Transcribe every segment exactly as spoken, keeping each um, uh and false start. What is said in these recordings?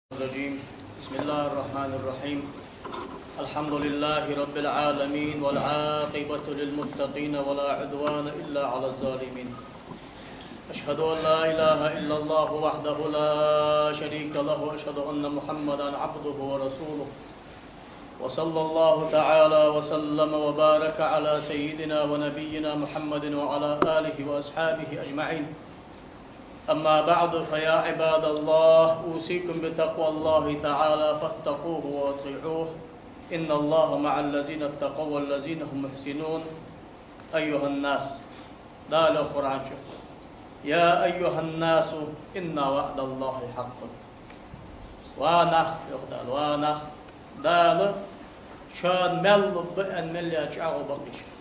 الرجيم. بسم الله الرحمن الرحيم. الحمد لله رب العالمين، والعاقبة للمتقين، ولا عدوان إلا على الظالمين. أشهد أن لا إله إلا الله وحده لا شريك له، وأشهد أن محمدا عبده ورسوله. وصلى الله تعالى وسلم وبارك على سيدنا ونبينا محمد وعلى آله وأصحابه أجمعين. أما بعد، فيا عباد الله، أوصيكم بتقوى الله تعالى فاتقوه وأطيعوه. إن الله مع الذين اتقوا والذين هم محسنون. أيها الناس. Дала йоах Къуръан чу: يا أيها الناس إن وعد الله حق. Ва нах, йоах Дала, ва нах, Дала шоана мел лургба аьнна мел яь чӀоагӀо бакъ я шоана.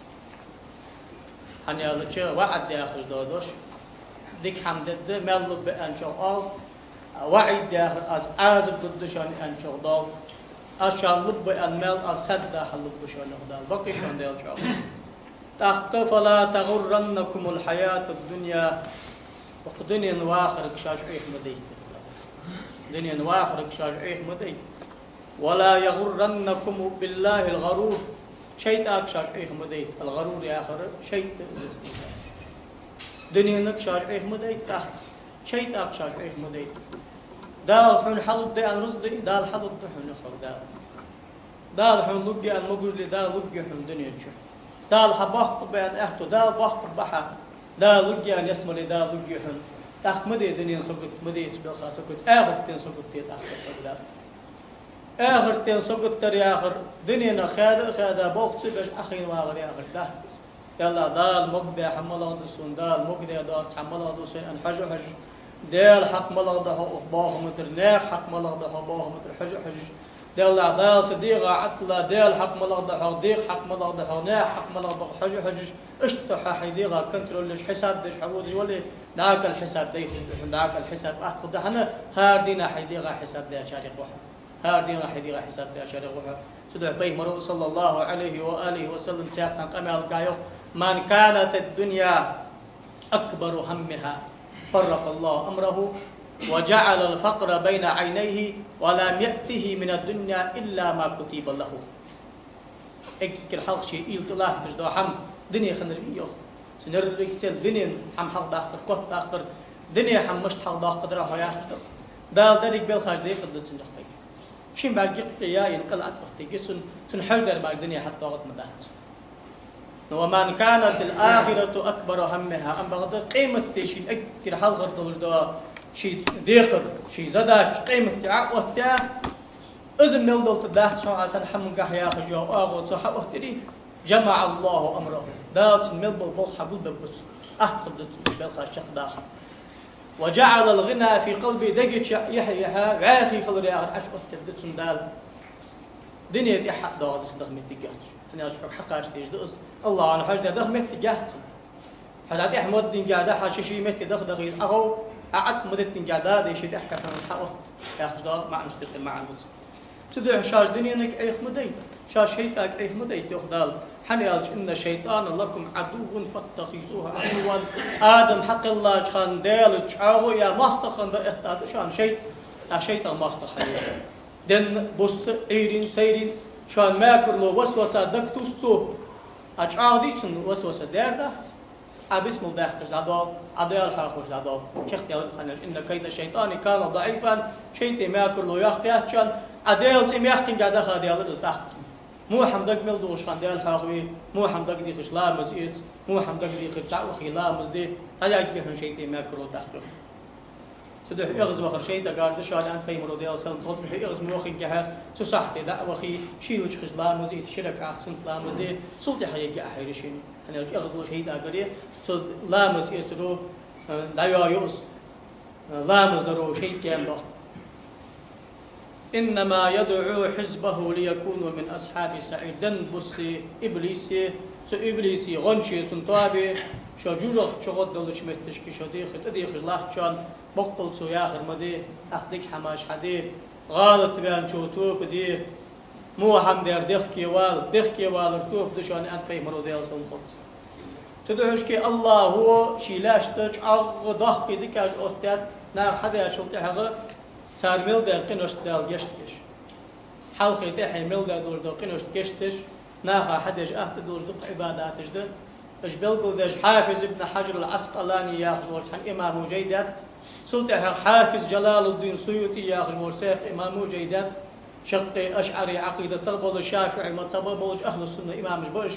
ХӀана аьлча, ваӀад яхаш дола дош, дика хӀама дергда, мел лургба аьнначох оал, ваӀид яхар, аз Ӏазап дергда шоана аьнначох доал. Аз шоана лургба аьнна мел, аз хадда хьалургба шоана, йоах Дала. Бакъ я шоана Даьла чӀоагӀо. ТӀаккха: فلا تغرنكم الحياة الدنيا. Укх дунен вахарга шоаш Ӏеха ма дайта. Дунен вахарга шоаш Ӏеха ма дайта. ولا يغرنكم بالله الغرور. ШайтӀага шоаш Ӏеха ма дайта. الغرور яхар шайтӀа да. Дуненга шоаш Ӏеха ма дайта, тӀаккха шайтӀага шоаш Ӏеха ма дайта. Дала хьона хьалургда аьнна рузкъа да, Дала хьалургда хьона, йоах Дала. Дала хьона лургья аьнна могаш ле, Дала лургья хьона дунен чу. Дала хьа боккха ба аьнна аьттув, Дала боккха ба хьа. Дала лургья аьнна ялсмале, Дала лургья хьона. ТӀаккха ма де дунен сагот, ма де цу балха сагот, ахартен сагот де тӀаккха хьога Дала. Ахартен сагот дар яхар, дуненах хаьда а хаьда, болх ца беш Ӏохайна вагӀар яхар дац из. Даьллахь, Дала могадаь хӀама малагӀа да сона, Дала могадаь доацар хӀама малагӀа да сона аьнна хьожа а хьожаш, Даьла хьакъ малагӀа да хьогӀ бохам тара, наьха хьакъ малагӀа да хьогӀ бохам тара хьожа а хьожаш, Даьллахь, Дала са дегӀа Ӏотилла, Даьла хьакъ малагӀа да хьогӀ, дегӀа хьакъ малагӀа да хьогӀ, наьха хьакъ малагӀа да хьогӀ хьожа а хьожаш, иштта хьо хьай дегӀа контроль еш, хьисаб деш хьо водаш вале, дӀакъал хьисаб дайхургда хьона, дӀакъал хьисаб атта хургда хьона, хӀара дийнахьа хьай дегӀа хьисаб даьчарех ва хьо. ХӀара дийнахьа хьай дегӀа хьисаб даьчарех ва хьо. Цудухьа Пайхамаро, صلى الله عليه وآله وسلم, цхьан къамаьлага йоах: من كانت الدنيا أكبر همها فرق الله أمره وجعل الفقر بين عينيه ولم يأته من الدنيا إلا ما كتب له. Эггара хьалха ший уйла тӀа латташ дола хӀама дуне хиннар вий, йоах. Цун еррига цел дунен хӀама хьалхадаккхар, котдаккхар, дуне хӀама мишта хьалхадоаккхаргдар хьо яхаш да. Дала деррига белхаш декъаргда цунна, йоах Пайхамаро. Шин бӀарг юкъе яйна къа латӀа вахийтаргья цун, цун хьожадар мара дуне хьатӀадоагӀаргдац. Но ومن كانت الآخرة أكبر همها, амма бакъда къематди шийна эггара хьалхара долаш дола ший декхар, ший задача къематди Ӏооттаяь, из мел долаш дац шоана, аз цхьан хӀамангахьа яхаш йола оагӀув цо хьаоттайир, جمع الله أمره. Дала цун мел бола болх хьагулбергба цунна, атта хургда цун белхаш чакхдаха. وجعل الغنى في قلبه, дега чу яхь-яхьа вӀаьхий хилар яхар Ӏочуоттадергда цунна Дала. Дуне тӀехьа а доагӀаргда цун даха моттиг йоацаш. ХӀана аьлча хьога хьакхача дезаш да из. АллахӀа хьона хьожадаь даха моттиг яц цун. Хьо дӀа тӀехьа ма дитинге дӀа, хьа ший-ший метте даха дахийта Ӏохов, Ӏа Ӏат ма диттинге Дала дийшийта эхь хьона из хьаотт, яхаш дола маӀан, мишта тӀа маӀан да цун. Цудухьа шоаш дуненга Ӏеха ма дайта, шоаш шайтӀага Ӏеха ма дайта, йоах Дала. ХӀана аьлча: إن الشيطان لكم عدو فاتخذوه عدوا. Адам хьакхеллача хана Даьла чӀоагӀо а яь, моастагӀа хинна дӀаэттад шоана шайтӀа, тӀаккха шайтӀа моастагӀа хьаеш. Денна, бусса, Ӏуйрийна, сайрийна шоана мекарло, васваса дагатувс цо. Ӏа чӀоагӀдий цунна васваса, дер дац. Ӏа бисмал даьккхача дӀадоал, Ӏа Даьла хьоахавеш дӀадоал. Чакхдаьлар из, хӀана аьлча: إن كيد الشيطان كان ضعيفا. ШайтӀа мекарло йоккха яц шоана, Ӏа Даьла цӀи мехкинге даха даьлар из тӀаккха. Во хӀама дага мел дувгӀача хана Даьла хьоахаве, во хӀама дага дийхача ламаз эца, во хӀама дага дийхача дӀа а вахе ламаз де, дӀаягге хьона шайтӀа мекарло тӀаккха. Цудухьа эгӀазвахар шайтӀагара да шоана, аьннад Пайхамаро, Даьла салам хилда цунна, эгӀаз ма вахингехьа, цу сахьте дӀа а вахе, шийлача хиш ламаз эца, ши ракаӀат суннат ламаз де, цул тӀехьагӀа ягге Ӏохайра шийна. ХӀана аьлча эгӀазло шайтӀагара я, цо ламаз эцаро, э, дӀайоаю из, э, ламаз даро шайтӀа гаьна доаккх. إنما يدعو حزبه ليكونوا من أصحاب السعير. Денна, бусса, иблисе, цу иблиса гӀонче, цун тоабе, шо жожагӀате чугӀоргдолча моттигашка шо дехар, тӀадехаш латт шоана, боккъал цо яхар ма де, тӀаккха дика хӀамаш хьаде, гӀалат ваьнначо тоба де, во хӀама дар дехкевала, дехкевалар тоба да шоана, аьннад Пайхамаро, Даьла салам хилда цунна. Цудухьа АллахӀа ший лаьшта чӀоагӀа доккхий дикаш оттадаьд, наха хьадаьчул тӀехьагӀа Цар мел даь къиношта Дала гешт деш. Хьалхе тӀехье мел даь долаш дола къиношта гешт деш, наха хьадеш атта долаш дукха Ӏибадаташ да. Уж белгалдеш Хьафиз ибн Хьаджар ал-Ӏаскъалани яхаш волча цхьан имамо жай даьд. Цул тӀехьагӀа Хьафиз Джалалуддин Суюти яхаш волча цхьан имамо жай даьд. Шаккхе ашӀари Ӏакъидатах болаш, шафиӀи мазхӀабах болаш, ахӀлу сунна имамаш ба уж.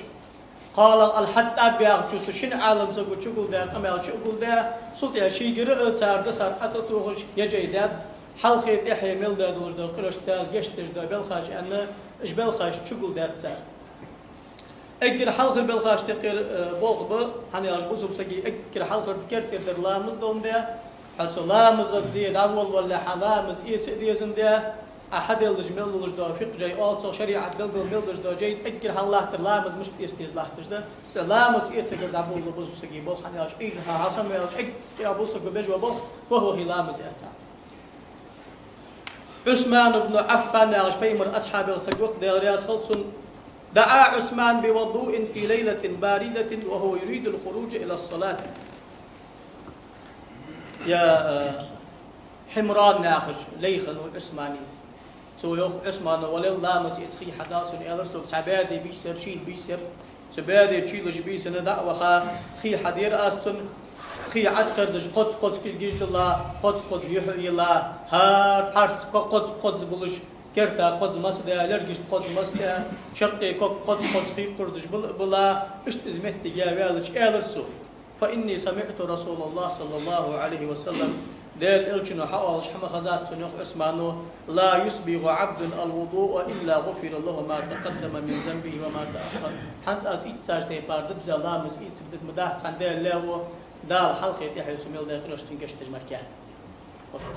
КхоалагӀа ал-ХьаттӀаб яхачо цу шин Ӏаламсаго чугулдаь къамаьл чугулдаь, цул тӀехьа шийгара а цар дусар ӀотӀатохаш е жай даьд, хьалхе тӀехье мел даь долаш дола къиношта Дала гешт деш дола белхаш аьнна, уж белхаш чугулдаьд цар. Эггара хьалхара белхашта юкъера, э, болх ба, хӀана аьлча бусалба сага эггара хьалхара керттера дар ламаз доландаь, хьо цу ламаза де дӀаволавалале хьа ламаз эца а дезандаь, Ӏа хьаделлаш мел долаш дола фикъхӀ жай оал цох, шариӀат белгал мел долаш дола жай, эггара хьалха латтар ламаз мишта эца деза латташ да. Цу ламаз эцаргара дӀаболалу бусалба сага болх, хӀана аьлча, эггара хьалха сама аьлча, эггара бусалба сага беш бола болх, ваха-вахе ламаз эцар. Ӏусман ибн Ӏаффан яхаш пайхамара асхьабех саг ва-кх, Даьла раьза хилва цунна: دعا عثمان بوضوء في ليلة باردة وهو يريد الخروج إلى الصلاة. Я, э, Хьимран яхаш лай хиннав Ӏусмана. Цо йоах Ӏусмана: «Валел, ламаз эца хий хьадала сона», — аьлар цо. Цхьа баьде бийсар, шийла бийсар. Цу баьде чуйла бийсанна дӀа а ваха, хий хьадера аз цунна. Хий Ӏокхерзаш кхозза-кхозза кулгаш дилла, кхозза-кхозза юхь а йилла, хӀара пхьарс кхо-, кхозза-кхозза болаш, керта кхозза мас а даь, лергашта кхозза мас а даь, шаккхе ког кхозза-кхозза хий кхурдаш бил-, билла, иштта из моттиг яь ваьлча, аьлар цо: فإني سمعت رسول الله صلى الله عليه وسلم, Даьла Элчано хьаоалаш хӀама хезад сона, йоах Ӏусмана: لا يسبغ عبد الوضوء إلا غفر له ما تقدم من ذنبه وما تأخر. ХӀанз аз ийцача тайпара дизза ламаз ийцар ма дац цхьан Даьла лаьво, Дала хьалхе тӀехье цо мел даь къиношта гешт деш мара.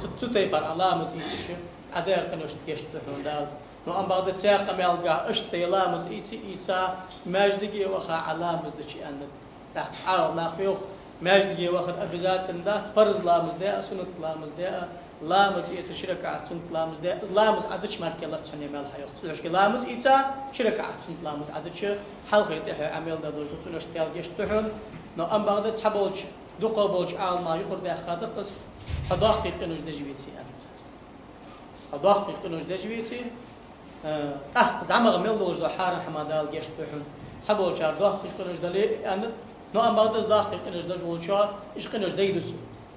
Цу, цу тайпара Ӏа ламаз ийцача, Ӏа даь къиношта гешт ду хьона Дала. Но амма бакъда цхьа къамаьл да, иштта ламаз ийца, ийца, маьждиге ваха Ӏа ламаз дича аьннад. ТӀаккха Ӏаламнаха йоах, маьждиге вахар обязательно дац, парз ламаз даь а, суннат ламаз даь а, ламаз эца ши ракаӀат суннат ламаз даь а, ламаз Ӏа дича мара лац хьона мел хьайоах. Цудухьа ламаз ийца, ши ракаӀат суннат ламаз Ӏа дича, хьалхе тӀехье Ӏа мел даь долаш дола къиношта Дала гешт ду хьона. Но амма бакъда цхьаболча, дукхагӀболча Ӏаламнаха юкъара даьккха да-кх из: хьо доккхий къинош деш веце, аьннад цар. Хьо доккхий къинош деш веце, э, тӀаккха зӀамагӀа мел долаш дола хьарам хӀама Дала гешт ду хьона. Цхьаболчар доккхий къинош дале а аьннад, но амма бакъда из доккхий къинош деш волчоа уж къинош дайду цо.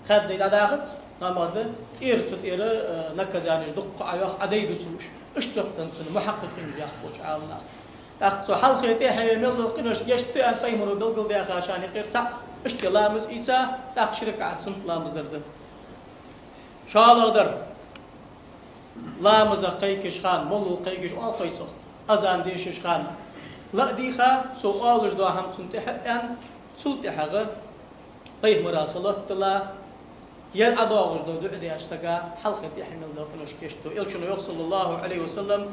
Хаддой дӀадахац, но амма бакъда тӀера, цу тӀера, э, наказанеш дукха Ӏайоах, Ӏадайду цо уж. Иштта йоах цунна мухьаккъикъинаш яхача Ӏаламнаха. ТӀаккха цу хьалхе тӀехье мел дола къинош гешт ду аьнна пайхамаро белгалдаьха шин юкъера цаӀ, иштта ламаз ийца, тӀаккха ши ракаӀат суннат ламаз дар да. ШоллагӀа дар. Ламаза кхайкаш хана, молла кхайкаш оал-кх вай цох, азан дешаш хана ла а дийха, цо оалаш дола хӀама цунна тӀехьа а аьнна, цул тӀехьагӀа пайхамара салот дилла, ер ӀодоагӀаш дола дуӀа деча сага хьалхе тӀехье мел дола къиношта гешт ду. Элчано йоах, صلى الله عليه وسلم,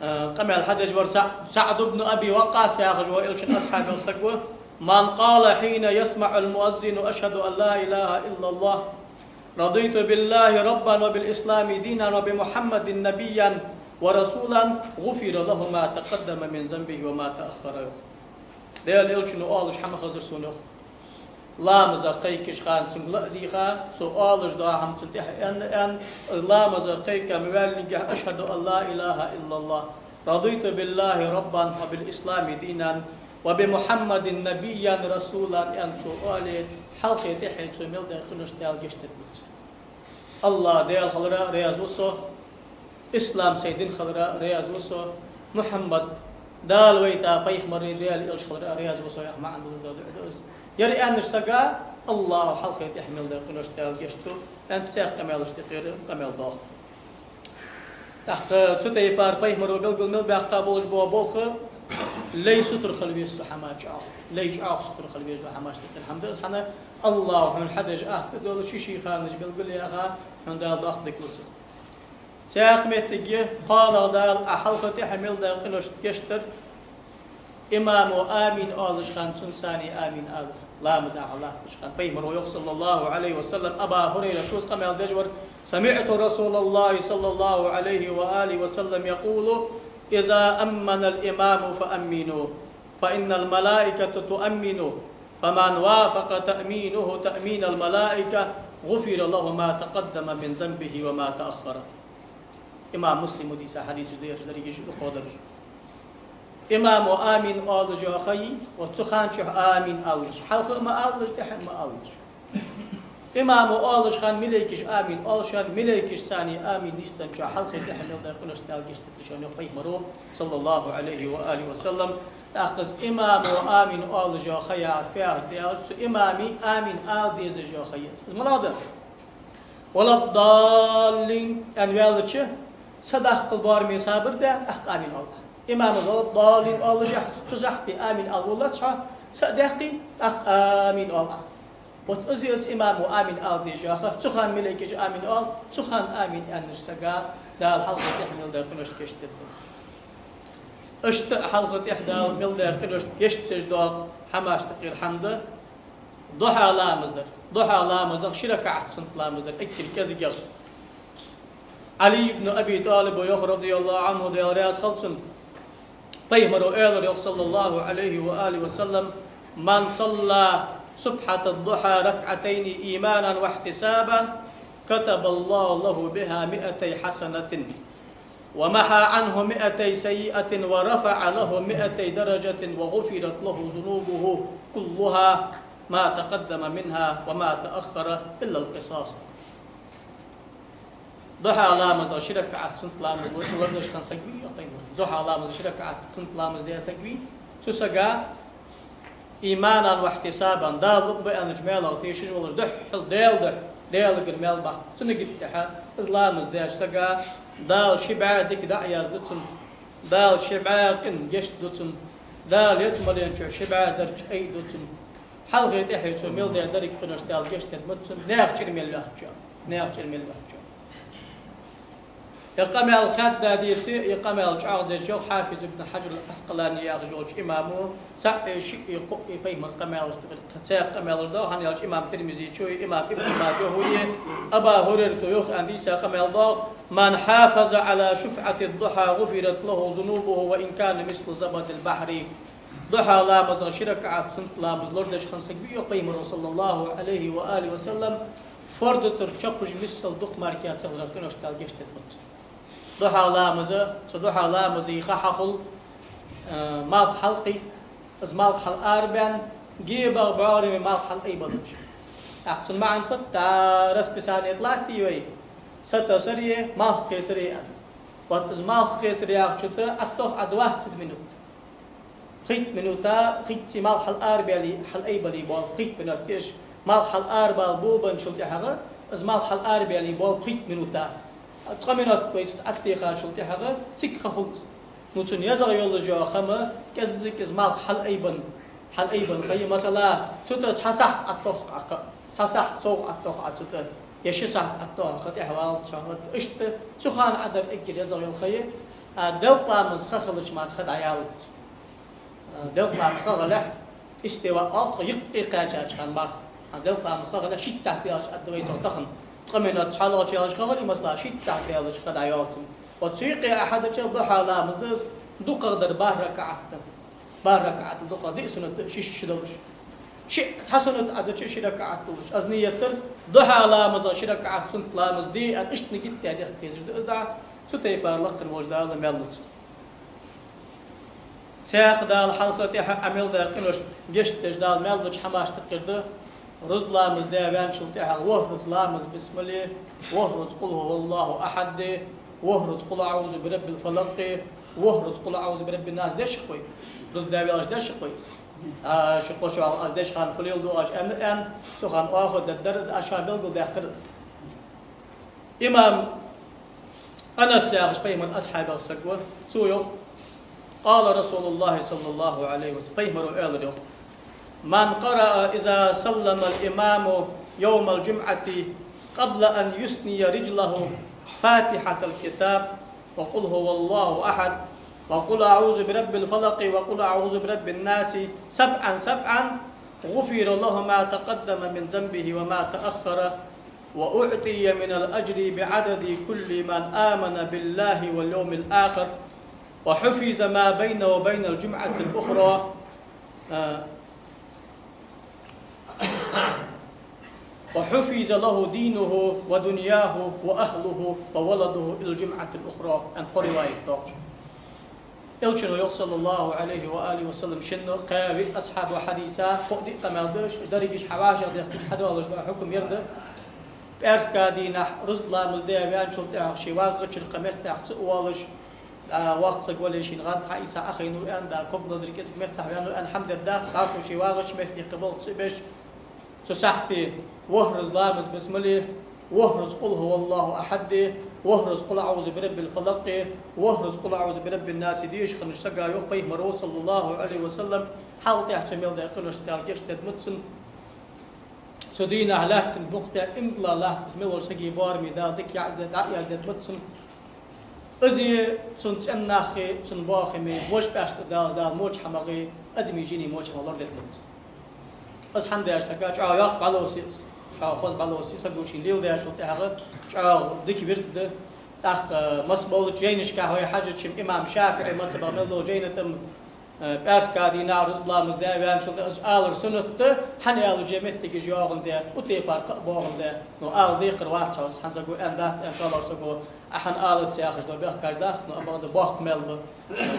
э, къамаьл хьадеш вар СаӀ-, СаӀд ибн Аби Ваккъас яхаш вола Элчан асхьабех саг ва: من قال حين يسمع المؤذن أشهد أن لا إله إلا الله رضيت بالله ربا وبالإسلام دينا وبمحمد نبيا ورسولا غفر له ما تقدم من ذنبه وما تأخر, йоах. Даьла Элчано оалаш хӀама хезар сона, йоах. Ламаза кхайкаш хана цунга ла а дийха, цо оалаш дола хӀама цунна тӀехьа аьнна, аьнна, ламаза кхайка ма ваьллинге: أشهد أن لا إله إلا الله رضيت بالله ربا وبالإسلام دينا وبمحمد نبيا ورسولا, аьнна цо оале, хьалхе тӀехье цо мел даь къиношта Дала гешт дергда цунна. АллахӀ Даьла хилара раьза ва со, ислам сай дин хилара раьза ва со, Мухьаммад Дала вайта пайхамар а, Даьла Элча хилара раьза ва со яха маӀан долаш дола дуӀа да из. Ер аьннача сага АллахӀа хьалхе тӀехье мел даь къиношта Дала гешт ду, аьнна цхьа къамаьлашта юкъера къамаьл доагӀа. ТӀаккха цу тайпара пайхамаро белгал мел баьккха болаш бола болх лай сутара хила веза цу хӀаман чӀоагӀа. Лай чӀоагӀа сутара хила везаш дола хӀамашта юкъера хӀама да из, хӀана, АллахӀа хьона хьадеш атта долаш, ший-ший ханаш белгалъяьха, хьона Дала доккха дика лу цох. Цхьаькха моттиге, кхоалагӀа Дала Ӏа хьалха тӀехьа мел даь къиношта гешт дар, имамо амин оалаш хана цунца цхьана амин алар. Ламаза хьалха латташ хана. Пайхамаро йоах, صلى الله عليه وسلم, Абу Хурайрата из къамаьл деш вар: سمعت رسول الله صلى الله عليه وآله وسلم يقول: إذا أمن الإمام فأمنوا، فإن الملائكة تؤمن، فمن وافق تأمينه تأمين الملائكة غفر له ما تقدم من ذنبه وما تأخر. Имам Муслима дийца хьадисаш да ераш, дерригаш дукхагӀдараш. Имамо амин оалаш йола ха я, вот цу хана чухь амин алалаш. Хьалха а ма алалаш, тӀехьа а ма алалаш. Имамо оалаш хана малейкаш амин оалаш хана, малейкашца амин нийсденнача хьалхеи тӀехьеи мел даь къинош Дала гешт дергда шоана, йоах пайхамаро, صلى الله عليه وآله وسلم. ТӀаккха из имамо амин оалаш йола ха яхар, фу яхар да аьлча, цу имама амин ала дезаш йола ха я из. Из малагӀа да? ولا الضالين аьнна ваьлча, садаккхал боараме сабар даь, тӀаккха амин оал. Имамо ولا الضالين оалаш, цу сахьте амин ала воллац хьо, са а даьккхе, тӀаккха амин оал. Вот из я из имамо амин ала дезаш йола ха. Цу хана малейкаш амин оал, цу хана амин аьннача сага Дала хьалхеи тӀехьеи мел даь къиношта гешт дергда. Иштта а хьалха-тӀехьа Дала мел даь къиношта гешт деш дола хӀамашта юкъера хӀама да духьа ламаз дар. Духьа ламазах ши ракаӀат суннат ламаз дар, эггара кӀезигагӀа. Ӏали ибн Аби ТӀалиба йоах, رضي الله عنه, Даьла раьза хилва цунна, пайхамаро аьлар йоах, صلى الله عليه وآله وسلم: من صلى سبحة الضحى ركعتين إيمانا واحتسابا كتب الله له بها مائتي حسنة، ومحا عنه مائتي سيئة، ورفع له مائتي درجة، وغفرت له ذنوبه كلها، ما تقدم منها وما تأخر، إلا القصاص. Духьа ламазах ши ракаӀат суннат ламаз лар-, лардеш хинна саг вий, йоах пайхамаро. Духьа ламазах ши ракаӀат суннат ламаз даь саг вий, цу сага إيمانا واحتسابا, Дала лургба аьннача маьлах тешаш волаш, духхьал Даьла духьа, Даьлагара маьл баккха, цунна гиттехьа из ламаз даьча сага Дала ши бӀаь дика дӀа а язду цунна, Дала ши бӀаь къин гешт ду цунна, Дала ялсмален чу ши бӀаь дарж айду цунна. Хьалхеи тӀехьеи цо мел даь деррига къинош Дала гешт дергда цунна, наьха чӀир мел ваьхача, наьха чӀир мел ваьхача. Ер къамаьл хадда деце, ер къамаьл чӀоагӀдеш йоах Хьафиз ибн Хьаджар ал-Ӏаскъалани яхаш волча имамо, цаӀ а, шиъ а, кхоъ а пайхамара къамаьлаш да, цхьаькха къамаьлаш да, хӀана аьлча имам Тирмизечо а, имам Ибн Маджахо а Абу Хурайрата йоах аьнна дийца къамаьл да: من حافظ على شفعة الضحى غفرت له ذنوبه وإن كان مثل زبد البحر. Духьа ламазах ши ракаӀат суннат ламаз лардеш хинна саг вий, йоах пайхамаро, صلى الله عليه وآله وسلم, форда тӀара чопаш миссел дукха мара кхы а ца хилар, къинош Дала гешт дергда цунна. Духьа ламаза, цу духьа ламаза ха хьахул, э, малх хьалкхийтта, из малх хьаларабаьнна, гебагӀа боараме малх хьалайбеннача. ТӀаккха цун маӀан фуд, расписание тӀа латтий вай, са тасаре, малх кхетаре аьнна. Вот из малх кхетар яхача тӀа аттох Ӏа двадцать минут. Пхийтта минута, пхийтта малх хьаларабаьле, хьалайбале боал пхийтта минут теш, малх хьаларабала болабенначул тӀехьагӀа, из малх хьаларабаьле боал пхийтта минута. Ткъо минут вай цу тӀа Ӏаттехачул тӀехьагӀа цига ха хул из. Ну, цун езагӀа йолаш йола хӀама, кӀеззига из малх хьалайбан, хьалайбан ха я, масала, цу тӀа цхьа сахьат Ӏаттох Ӏа кхы, цхьа сахьат совгӀа Ӏаттох Ӏа цу тӀа, е ши сахьат Ӏаттох Ӏа кхы, тӀехьаваллалца хӀама. Иштта цу хана Ӏа дар эггара езагӀа йола ха я, а делкъа ламаза ха хилча мара ха дӀаялац. Делкъа ламаза ха хилалехь, истиваъ оал тхо юкъе кхаьчача хана марха. А делкъа ламаза ха хилалехь, шийтта сахьат даьлча Ӏа дар вай цох тахан. Ткъо минут цхьоалагӀча яьлча ха хилий, масала, шийтта сахьат даьлча ха дӀайоал цун. Вот цу юкъе Ӏа хьадича, духьа ламаз да из, дукхагӀдар бархӀ ракаӀат да. БархӀ ракаӀат да, дукха диъ суннат да, ши-ши долаш. Ши, цхьа суннат Ӏа дича, ши ракаӀат долаш. Из нийят дар, духьа ламазах ши ракаӀат суннат ламаз де аьнна, иштта нигат даь дехка дезаш да из дӀа, цу тайпара лакхе волча Дала маьл лу цох. Цхьаькха Дала хьалха-тӀехьа Ӏа мел даь къиношта гешт деш Дала маьл луча хӀамашта юкъера да: рузба ламаз даь ваьнначул тӀехьагӀа ворхӀ рузба ламаз бисмилла, ворхӀ рузба قل هو الله أحد, ворхӀ рузба قل أعوذ برب الفلق, ворхӀ рузба قل أعوذ برب الناس деш хой. Рузба даь ваьлча деш хой из. А, ши кхо шо аз деча хана хулил ду аьнна, аьнна, цу хана оаха дергдар из, аз шоана белгалдаьккхар из. Имам Анас яхаш пайхамара асхьабех саг ва, цо йоах: قال رسول الله صلى الله عليه وسلم, пайхамаро аьлар йоах: من قرأ إذا سلم الإمام يوم الجمعة قبل أن يثني رجله فاتحة الكتاب وقل هو الله أحد وقل أعوذ برب الفلق وقل أعوذ برب الناس سبعا سبعا غفر له ما تقدم من ذنبه وما تأخر وأعطي من الأجر بعدد كل من آمن بالله واليوم الآخر وحفظ ما بينه وبين الجمعة الأخرى. آه. وحفظ له دينه ودنياه وأهله وولده إلى الجمعة الأخرى. Аьнна кхо риваят доагӀа. Элчано йоах, صلى الله عليه وآله وسلم, шин кхаь виъ асхьабо хьадийца, кхо-диъ къамаьл да уж, дерригаш хьавӀашагӀдехкаш хьадоалаш дола хьукам ер да. ПӀаьраска дийнахьа рузба ламаз даь ваьнначул тӀехьагӀа ше вагӀача кхы меттахьа ца воалаш, дӀа воккха саг вале, шийна гӀанд хьаийца Ӏохайна ва аьнна, дӀа ког лазар кӀезига меттахьа ваьнна ва аьнна хӀама дергдац, дӀахо ше вагӀача метте кхы болх ца беш, цу сахьте ворхӀ рузба ламаз бисмилла, ворхӀ рузба قل هو الله أحد, ворхӀ рузба قل أعوذ برب الفلق, ворхӀ рузба قل أعوذ برب الناس деша хиннача сага, йоах пайхамаро, صلى الله عليه وسلم, хьалха тӀехьа цо мел даь къинош Дала гешт дергда цунна. Цу дийнахьа лаьттан букъа тӀа иман дилла латташ мел волча сага бараме Дала дика яз-, дӀа а яздергда цунна. Из а цун цӀен нахи, цун бохаме вож пӀаьшта Дала, Дала моча хӀамах, адамий, жиний моча хӀамах лорадергда цунна. Из хӀама деш сага чӀоагӀа йоккха бӀаьловсе из. ЧӀоагӀа хоза бӀаьловсе, саго шийна леладаьчул тӀехьагӀа чӀоагӀа дика вирд да. ТӀаккха масса болча жайнашка вай хьажача, имам ШафиӀий мазхӀабах мел дола жайна тӀа Э, пӀаьраска дийнахьа рузба ламаз даь ваьнначул тӀехьагӀа из алар суннат да, хӀана аьлча моттигаш йоагӀандаь, укх тайпара кхаъ боагӀандаь, ну, ала декхар вац хьо, хӀанз саго аьнна дац, аьнна, шоллагӀча саго, ахьа алац яхаш дола бехкаш дац, ну, амма бакъда боккха маьл ба,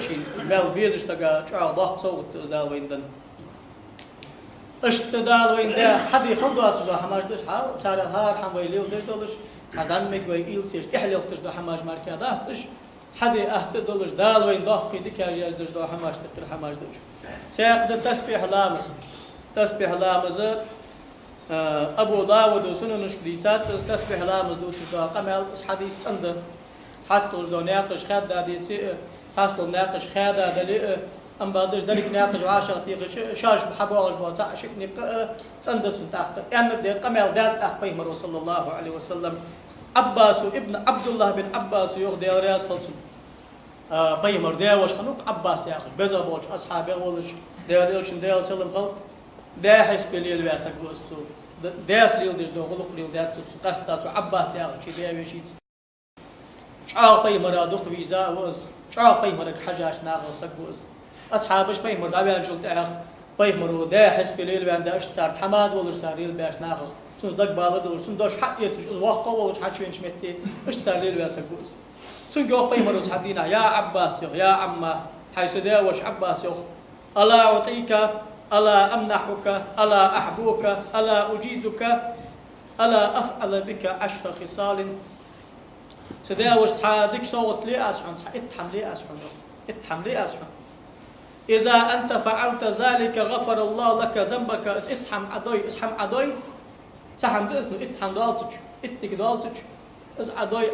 шийна маьл безача сага чӀоагӀа доккха совгӀат да из Дала вайна денна. Иштта Дала вайна даь, хьаде хала доацаш дола хӀамаш да уж, хьал, царех хӀара хӀама вай леладеш долаш, цхьа зӀамига вай уйла ца еш, тӀехьа лелхаш дола хӀамаш мара дац уж, хьаде атта долаш, Дала вайна доккхий дикаш яздеш дола хӀамаш да уж, хӀамаш да уж. Цхьаькха да тасбихь ламаз. Тасбихь ламаз, а, Абу Давуда сунанашка дийцад из, тасбихь ламаз дувцаш дола къамаьл, из хьадис цӀена да. Цхьацца долаш дола наькъаш хаьдда деце а, цхьацца дола наькъаш хаьдда дале а, амма бакъда уж деррига наькъаш вӀашагӀтехача, шоаш хьабоагӀаш бола цаӀ-шиъ никъ а цӀена да цун тӀаккха. Аьнна да къамаьл даьд тӀаккха пайхамаро, صلى الله عليه وسلم. Ӏаббасо, ибн Ӏабдуллахь бин Ӏаббасо йоах, Даьла раьза хилва цунна. А, пайхамара даь-воша хиннав-кх Ӏаббас яхаш, беза болча асхьабех волаш, Даьла Элчан, Даьла салам хилда, даь хьисапе лелаваь саг ва из цо. Д-, даьца леладеш дола гӀулакх леладаьд цо, цо къаьстта цу Ӏаббас яхача даь-вешийца. ЧӀоагӀа пайхамара дукха веза а ва из, чӀоагӀа пайхамарга хьежача нахах саг ва из. Асхьабаш пайхамар дӀаваьнначул тӀехьагӀа, пайхамаро даь хьисапе лелаваьнна, иштта цар тхьамада волаш цар лелабаьча нахах, цунца дагабалар долаш, цун дош хьаэцаш, из воккха а волаш хьачувенача метте, иштта цар лелаваь саг ва из. Цунга йоах пайхамаро цхьан дийнахьа: «يا عباس», йоах, «يا عماه», хӀай са даь-воша Ӏаббас, йоах, «ألا أعطيك، ألا أمنحك، ألا أحبوك، ألا أجيزك، ألا أفعل بك عشر خصال». Са даь-воша, цхьа дика совгӀат ле аз хьона, цхьа итт хӀама ле аз хьона, йоах, итт хӀама ле аз хьона. «إذا أنت فعلت ذلك غفر الله لك ذنبك». Из итт хӀама Ӏа дой, из хӀама Ӏа дой, цхьа хӀама да из, ну, итт хӀама доаллача, итт дика доаллача, из Ӏа дой,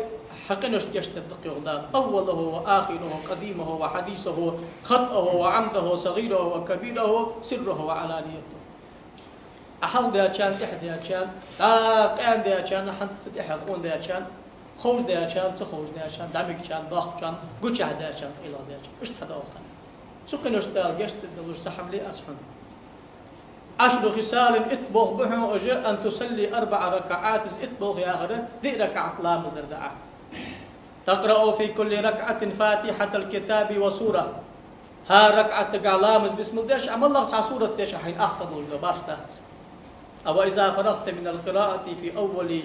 хьа къиношта гешт дергда-кх, йоах, Дала: «أوله وآخره، قديمه وحديثه، خطأه وعمده، صغيره وكبيره، سره وعلانيته». Ӏа хьалха даьчарна, тӀехьа даьчарна, дӀа къаьна даьчарна, хӀанз тӀехьа къона даьчарна, ховш даьчарна, ца ховш даьчарна, зӀамигачарна, доккхачарна, гучахьа даьчарна, къайлагӀа даьчарна. Иштта хьадоал цхьана. Цу къиношта Дала гешт дергдолаш цхьа хӀама ле аз хьона. «عشر خصال», итт болх ба хьона уж: «أن تصلي أربع ركعات», из итт болх яхар диъ ракаӀат ламаз дар да Ӏа. «تقرأ في كل ركعة فاتحة الكتاب وسورة». ХӀара ракаӀатагахь ламаз бисмал деш, Ӏа моллагӀа цхьа сурат деш, хьайна ахтадолаш да, башха дац. «وإذا فرغت من القراءة في أول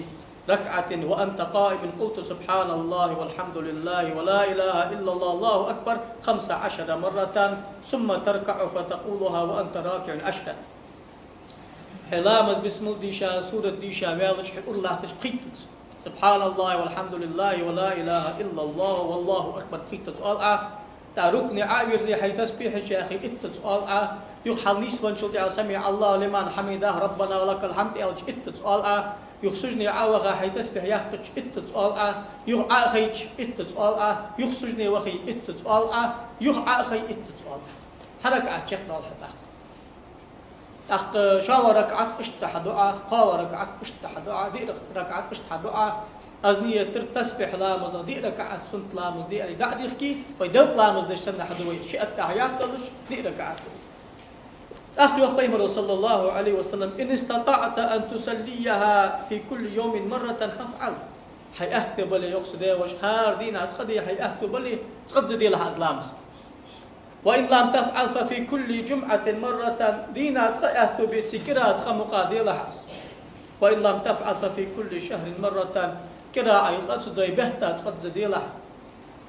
ركعة وأنت قائم قلت سبحان الله والحمد لله ولا إله إلا الله والله أكبر خمس عشر مرة، ثم تركع فتقولها وأنت راكع عشرا». Хье ламаз бисмал дийша, сурат дийша ваьлча, хье ура латтача пхийттаза: «سبحان الله والحمد لله ولا إله إلا الله والله أكبر» пхийттаза оал Ӏа. ТӀаккха рукуӀе Ӏо а вирзе, хьай тасбихьаш яьхе, иттаза оал Ӏа. Юха хьалнийсвенначул тӀехьагӀа «سمع الله لمن حمده، ربنا ولك الحمد» аьлча, иттаза оал Ӏа. Юха сужуде Ӏо а ваха, хьай тасбихь яьккхача, иттаза оал Ӏа. Юха Ӏо а хайча, иттаза оал Ӏа. Юха сужуде вахе, иттаза оал Ӏа. Юха Ӏо а хай, иттаза оал Ӏа. Цхьа ракаӀат чакхдоал хьа тӀаккха. ТӀаккха шоллагӀа ракаӀат иштта хьаду Ӏа, кхоалагӀа ракаӀат иштта хьаду Ӏа, диъ ракаӀат иштта хьаду Ӏа. Аз нийят дир тасбихь ламазах диъ ракаӀат, суннат ламаз диъ, дӀа а дихке, вай делкъа ламаз деш санна хьаду вай, ши аттахьият долаш, диъ ракаӀат да из. ТӀаккха йоах пайхамаро, صلى الله عليه وسلم: «إن استطعت أن تصليها في كل يوم مرة فافعل». Хьай аьттув бале, йоах, са даь-воша, хӀара дийнахьа цкъа де хьай аьттув бале, цкъазза делахь из ламаз. «وإن لم تفعل ففي كل جمعة مرة», дийнахьа цкъа аьттув беце, кӀира цкъа мукъагӀа делахь из. وإن لم تفعل ففي كل شهر مرة. КӀира Ӏа из цкъа ца дой, бетта цкъазза делахь.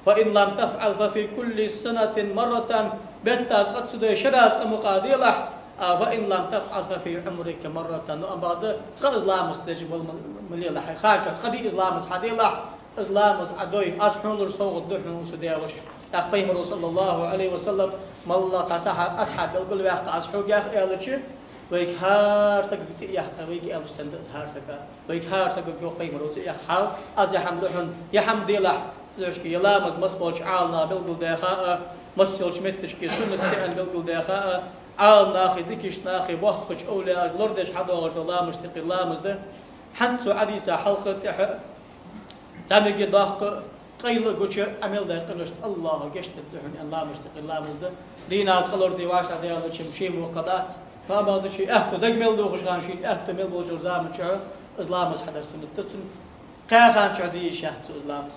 وإن لم تفعل ففي كل سنة مرة. Бетта цкъа ца дой, шера цкъа мукъагӀа делахь. А, وإن لم تفعل ففي عمرك مرة. Ну, амма бакъда, цкъа из ламаз деш вала ма, ма лелахь. Хьай хана чу цкъа дий из ламаз хьаделахь. Из ламаз Ӏа дой, аз хьона луш совгӀат да хьона, са даь-воша. ТӀаккха Пайхамаро, صلى الله عليه وسلم, моллагӀа цхьа сахьа-, асхьаб белгалваьккха, аз хьогах аьлча, вайга хӀара сагага цӀи а яьккха, вайга аьлча санна да из хӀара сага. Вайга хӀара сагага, йоах Пайхамаро, цӀи а яьккха хьал, аз ер хӀама лу хьона, ер хӀама делахь, цудухьа ер ламаз массаболча Ӏаламнаха белгалдаьха а, массайолча метташка суннат да аьнна белгалдаьха а, Ӏаламнахи, дикача нахи, боккхача овлияша лорадеш хьадоагӀаш дола ламазашта юкъера ламаз да. ХӀанз цо Ӏодийца хьалха а, тӀехьа а, зӀамига, доккха а, къайла а гуча, Ӏа мел даь къиношта Аллахӏо гешт дергда хьона аьнна ламазашта юкъера ламаз да. Дийнахьа цкъа лораде вӀаштӀехьадаьлча-м ше мукъагӀа дац. Амма да ший аьттув, дага мел дохаш хана ший аьттув мел болча заман чухь из ламаз хьадар суннат да цунна. Кхаь хана чухь де йиш яц цо из ламаз.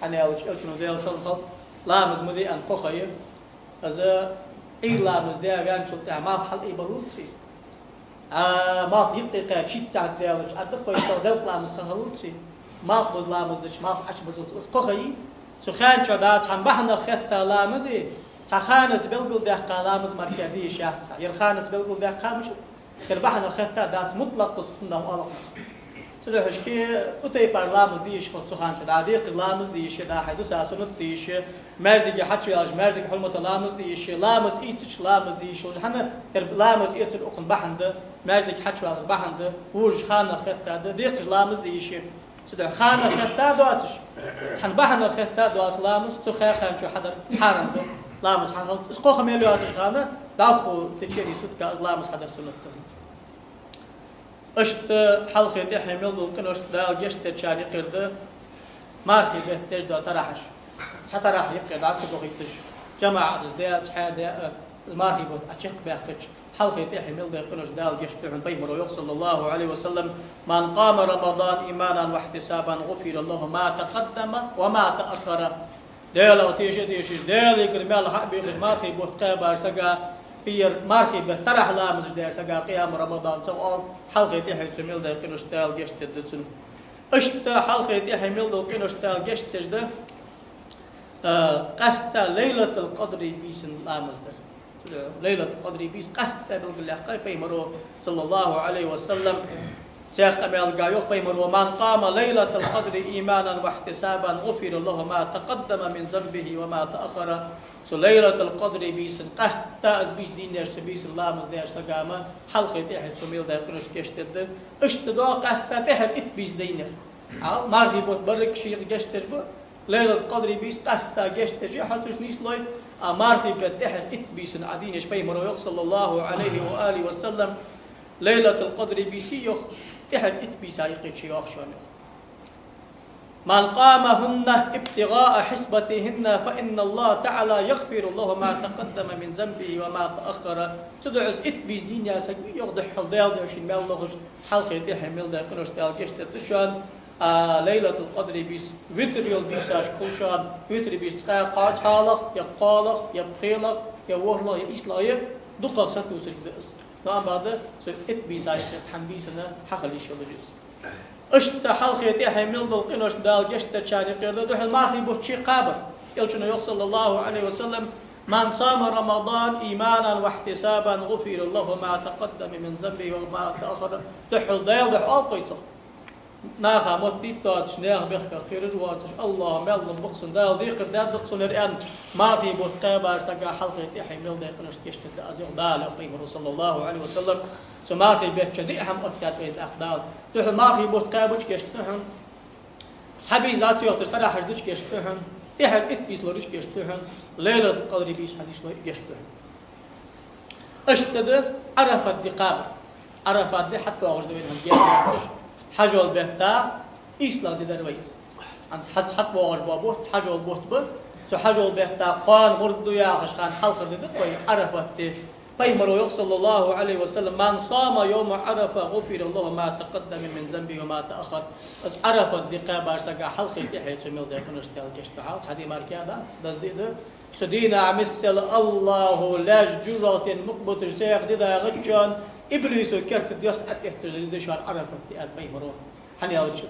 ХӀана аьлча Элчано, Даьла салам хилда цунна, ламаз ма де аьнна кхо ха я. Из Ӏуйра ламаз даь ваьнначул тӀехьагӀа малх хьалъайбаллалца, а, малх юкъе кхаьча шийтта сахьат даьлча, Ӏа дакъа вайта делкъа ламаз ха хилалца, малхбуза ламаз дича малх Ӏочубужалца, из кхо ха я. Цу хана чу дац хьа бахьанах хетта ламаз, цхьа ханас белгалдаьккха ламаз мара де йиш яц цхьа. Ер ханас белгалдаьккха мича, ер бахьанах хетта дац, мутлакъ из суннат оалаш. Цудухьа шки у тайпара ламаз де йиш хул цу хана чу, дӀа декхаш ламаз де йиш я, дӀа хьай дусар суннат де йиш я, маьждиге хьачуваьлча маьждига хьурмата ламаз де йиш я, ламаз эцача ламаз де йиш я. ХӀана, ер ламаз эцар укхун бахьан да, маьждиге хьачувалар бахьан да, вожаш ханах хетта да, декхаш ламаз де йиш я. Цудухьа ханах хетта доацаш, цхьан бахьанах хетта доаца ламаз цу кхаь хана чу хьадар хьарам да, ламаз хьахилалца. Из кхо ха мел йоацача хана, дӀахо в течение сутка из ламаз хьадар суннат да. Иштта хьалхе тӀехье мел дола къиношта Дала гешт дечарна юкъера да мархий бетта деш дола тарахьаш. Цхьа тарахь юкъера дӀа ца бохийташ, жамаӀатаца де а, цхьаь де а, из мархий бутт Ӏочакхбаьккхача, хьалхе тӀехье мел дола къиношта Дала гешт ду хьона. Пайхамаро йоах, صلى الله عليه وسلم: «من قام رمضان إيمانا واحتسابا غفر له ما تقدم وما تأخر». Даьлах теша а тешаш, Даьлагара маьл хьа а бехаш, мархий бутт кхаьбача сага, ер мархий бетта тарахь ламазаш даьча сага, къияму Рамадан цох оал, хьалхе тӀехье цо мел дола къиношта Дала гешт дергда цунна. Иштта хьалхе тӀехье мел дола къиношта Дала гешт деш да, а, къаьстта Лайлатул-Къадри бийсан ламаз дар. Лайлатул-Къадри бийса къаьстта белгалъяьккхай Пайхамаро, صلى الله عليه وسلم. Цхьан къамаьлага йоах Пайхамаро: «من قام ليلة القدر إيمانا واحتسابا غفر له ما تقدم من ذنبه وما تأخر». Цу Лайлатул-Къадри бийсан, къаьстта из бийса дийнъеш, цу бийсан ламаз даьча сага-м хьалхе тӀехье цо мел дола къиношта гешт дергда. Иштта да къаьстта тӀехьара итт бийса дийнъяр. Хьал мархий бутт барригаш шийга гешт деш ба, Лайлатул-Къадри бийса къаьстта гешт деш я, хьо цу чу нийслой, а мархий бетта тӀехьара итт бийсан Ӏа дийнъеш, Пайхамаро йоах, صلى الله عليه وآله وسلم, Лайлатул-Къадри бийса йоах, тӀехьара итт бийса юкъе чуйоагӀаш я, йоах. «من قامهن ابتغاء حسبتهن فإن الله تعالى يغفر له ما تقدم من ذنبه وما تأخر». Цудухьа из итт бийса дийнъяь саг ма йий, йоах, духхьал Даьла духьа шийна маьл лохаш, хьалхе тӀехье мел дола къиношта Дала гешт дергда шоана. А Лайлатул-Къадри бийса витр йола бийсашка хул шоана, витр бийса цкъа кхоалагӀа хьалах, е кхоалагӀа, е пхелагӀа, е ворхӀлагӀа, е ийслагӀа, е дукхагӀа сатувсарг да из. Но амма бакъда, цу итт бийса юкъера цхьан бийсанна хьахила йиш йолаш я из. Иштта хьалхе тӀехье мел дола къиношта Дала гешт дечарна юкъера да духхьал мархий бутт чукхабар. Элчано йоах, صلى الله عليه وسلم: «من صام رمضان إيمانا واحتسابا غفر له ما تقدم من ذنبه وما تأخر». Духхьал Даьла духьа оалаш вай цох. Наха моттийта доацаш, наьха бехках кхераш воацаш, Аллахӏа маьл лу бакъ сона, Дала декхар даьд-кх сона ер аьнна, мархий бутт кхаьбача сага хьалхе тӀехье мел дола къиношта гешт дергда аз, йоах Дала, йоах Пайхамаро, صلى الله عليه وسلم. Цу мархий бетта чу диъ хӀама оттадаьд вайна тӀаккха Дала. Духхьал мархий бутт кхаьбача гешт ду хьона, цхьа бийса дӀа ца йохийташ тарахьаш дича гешт ду хьона, тӀехьара итт бийса лорича гешт ду хьона, Лайлатул-Къадри бийса хьадеш лой гешт ду хьона. Иштта да Ӏарафат ди кхабар. Ӏарафат ди хьатӀадоагӀаш да вайна хӀанз герга латташ, хьажол бетта ийслагӀа ди дар вай из. ХӀанз хьатӀабоагӀаш бола бутт хьажол бутт ба, цу хьажол бетта кхоана гӀурба ду яхача хана хьалхара ди да вай Ӏарафат ди. Пайхамаро йоах, صلى الله عليه وسلم: «من صام يوم عرفة غفر له ما تقدم من ذنبه وما تأخر». Из Ӏарафат ди кхаьбача сага хьалхе тӀехье цо мел дола къиношта Дала гешт ду хьал, цхьа ди мара кхы дац, деза ди да. Цу дийнахьа миссел Аллахӏо лаьш жожагӀатен мукъа буташ цхьа ди дагӀаччан, Иблисо керта доьст Ӏотетташ да шоана Ӏарафат ди аьнна пайхамаро. ХӀана аьлча,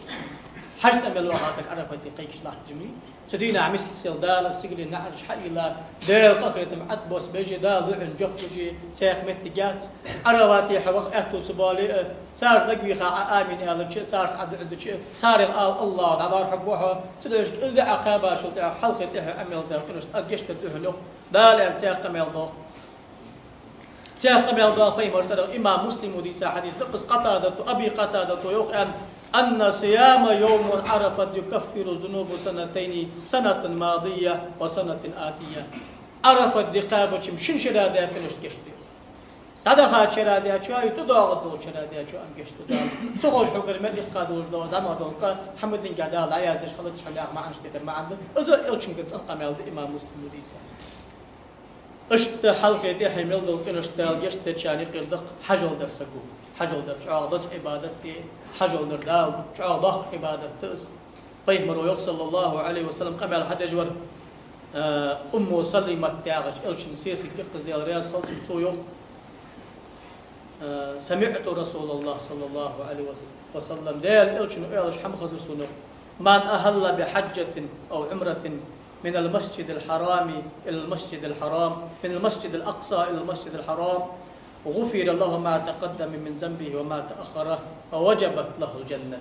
хьажцӀа мел ваха саг Ӏарафат ди кхайкаш латташ ма вий. Цу дийнахьа миссел Дала сигален наӀараш хьаийла, Даьла къахетам Ӏотбоссабеш, Дала дуӀан жоп луш, цхьаккха моттиг яц. Ӏарафате хьо ваха аьттув ца боале а, царца дагавийха Ӏа амин аьлча, царца Ӏа дуӀа дича, царех ала АллахӀа дӀадахьаргва хьо, цудухьа из даь Ӏа кхаьбачул тӀехьагӀа хьалхе тӀехьа Ӏа мел даь къинош аз гешт дергда хьона, йоах Дала аьнна, цхьаккха мел доагӀа. Цхьаккха мел доагӀа пайхамара цӀерагӀа, имам Муслима дийца хьадис да из, Къатадата, Аби Къатадата йоах аьнна: «أن صيام يوم عرفة يكفر ذنوب سنتين، سنة ماضية وسنة آتية». Ӏарафат ди кхаьбача шин шера даь къинош гешт ду. ДӀадахача шера даьчоа, тӀадоагӀаш долча шера даьчоа а гешт ду Дала. Ца ховш хьогара мел иккха долаш дола зӀамига дола къа хьамадинга Дала дӀаяздеш хилац хьона яха маӀанаш тӀехьа маӀан да. Из Элчангара цӀена къамаьл да, имам Муслима дийца. Иштта хьалхе тӀехье мел дола къинош Дала гешт дечарна юкъера да-кх хьажол дар саго. Хьажол дар чӀоагӀа деза Ӏибадат да, хьажол дар Дала чӀоагӀа доккха Ӏибадат да из. Пайхамаро йоах, صلى الله عليه وسلم, къамаьл хьадеш вар, э, Умму Салимат яхача Элчан сесаг я-кх из, Даьла раьза хилва цунна, цо йоах, э: «سمعت رسول الله صلى الله عليه وسلم», Даьла Элчано оалаш хӀама хазар сона, йоах: «من أهل بحجة أو عمرة من المسجد الحرام إلى المسجد الحرام، من المسجد الأقصى إلى المسجد الحرام، غفر له ما تقدم من ذنبه وما تأخر، ووجبت له الجنة».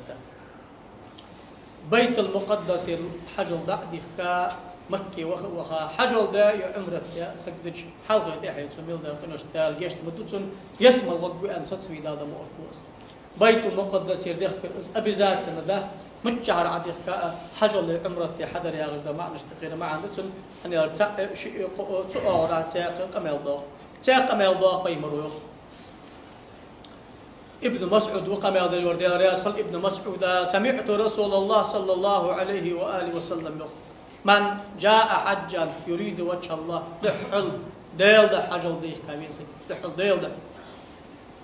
Байтул-Мукъаддасера хьажол дӀа а дихка, Макке ваха а ваха, хьажол даь е Ӏумрат даь саг дича, хьалхе тӀехье цо мел даь къинош Дала гешт ма ду цунна, ялсмала гӀоргва аьнна сацавий Дала ма отталва из. Байтул-Мукъаддасера дехкар из обязательно дац, миччахьара Ӏа дихка а, хьажол е Ӏумрат е хьадар яхаш дола маӀанаш тӀехьара маӀан да цун, хӀана аьлча цаӀ, шиъ, кхоъ, цу оагӀорахьа цхьаккха къамаьл доагӀа. Цхьаккха къамаьл доагӀа пайхамаро йоах. Ибн МасӀуд ва къамаьл деш вар, Даьла раьза хилва Ибн МасӀуда: «سمعت رسول الله صلى الله عليه وآله وسلم يقول: من جاء حاجا يريد وجه الله», духхьал Даьла духьа хьажол дийхка вена саг, духхьал Даьла духьа,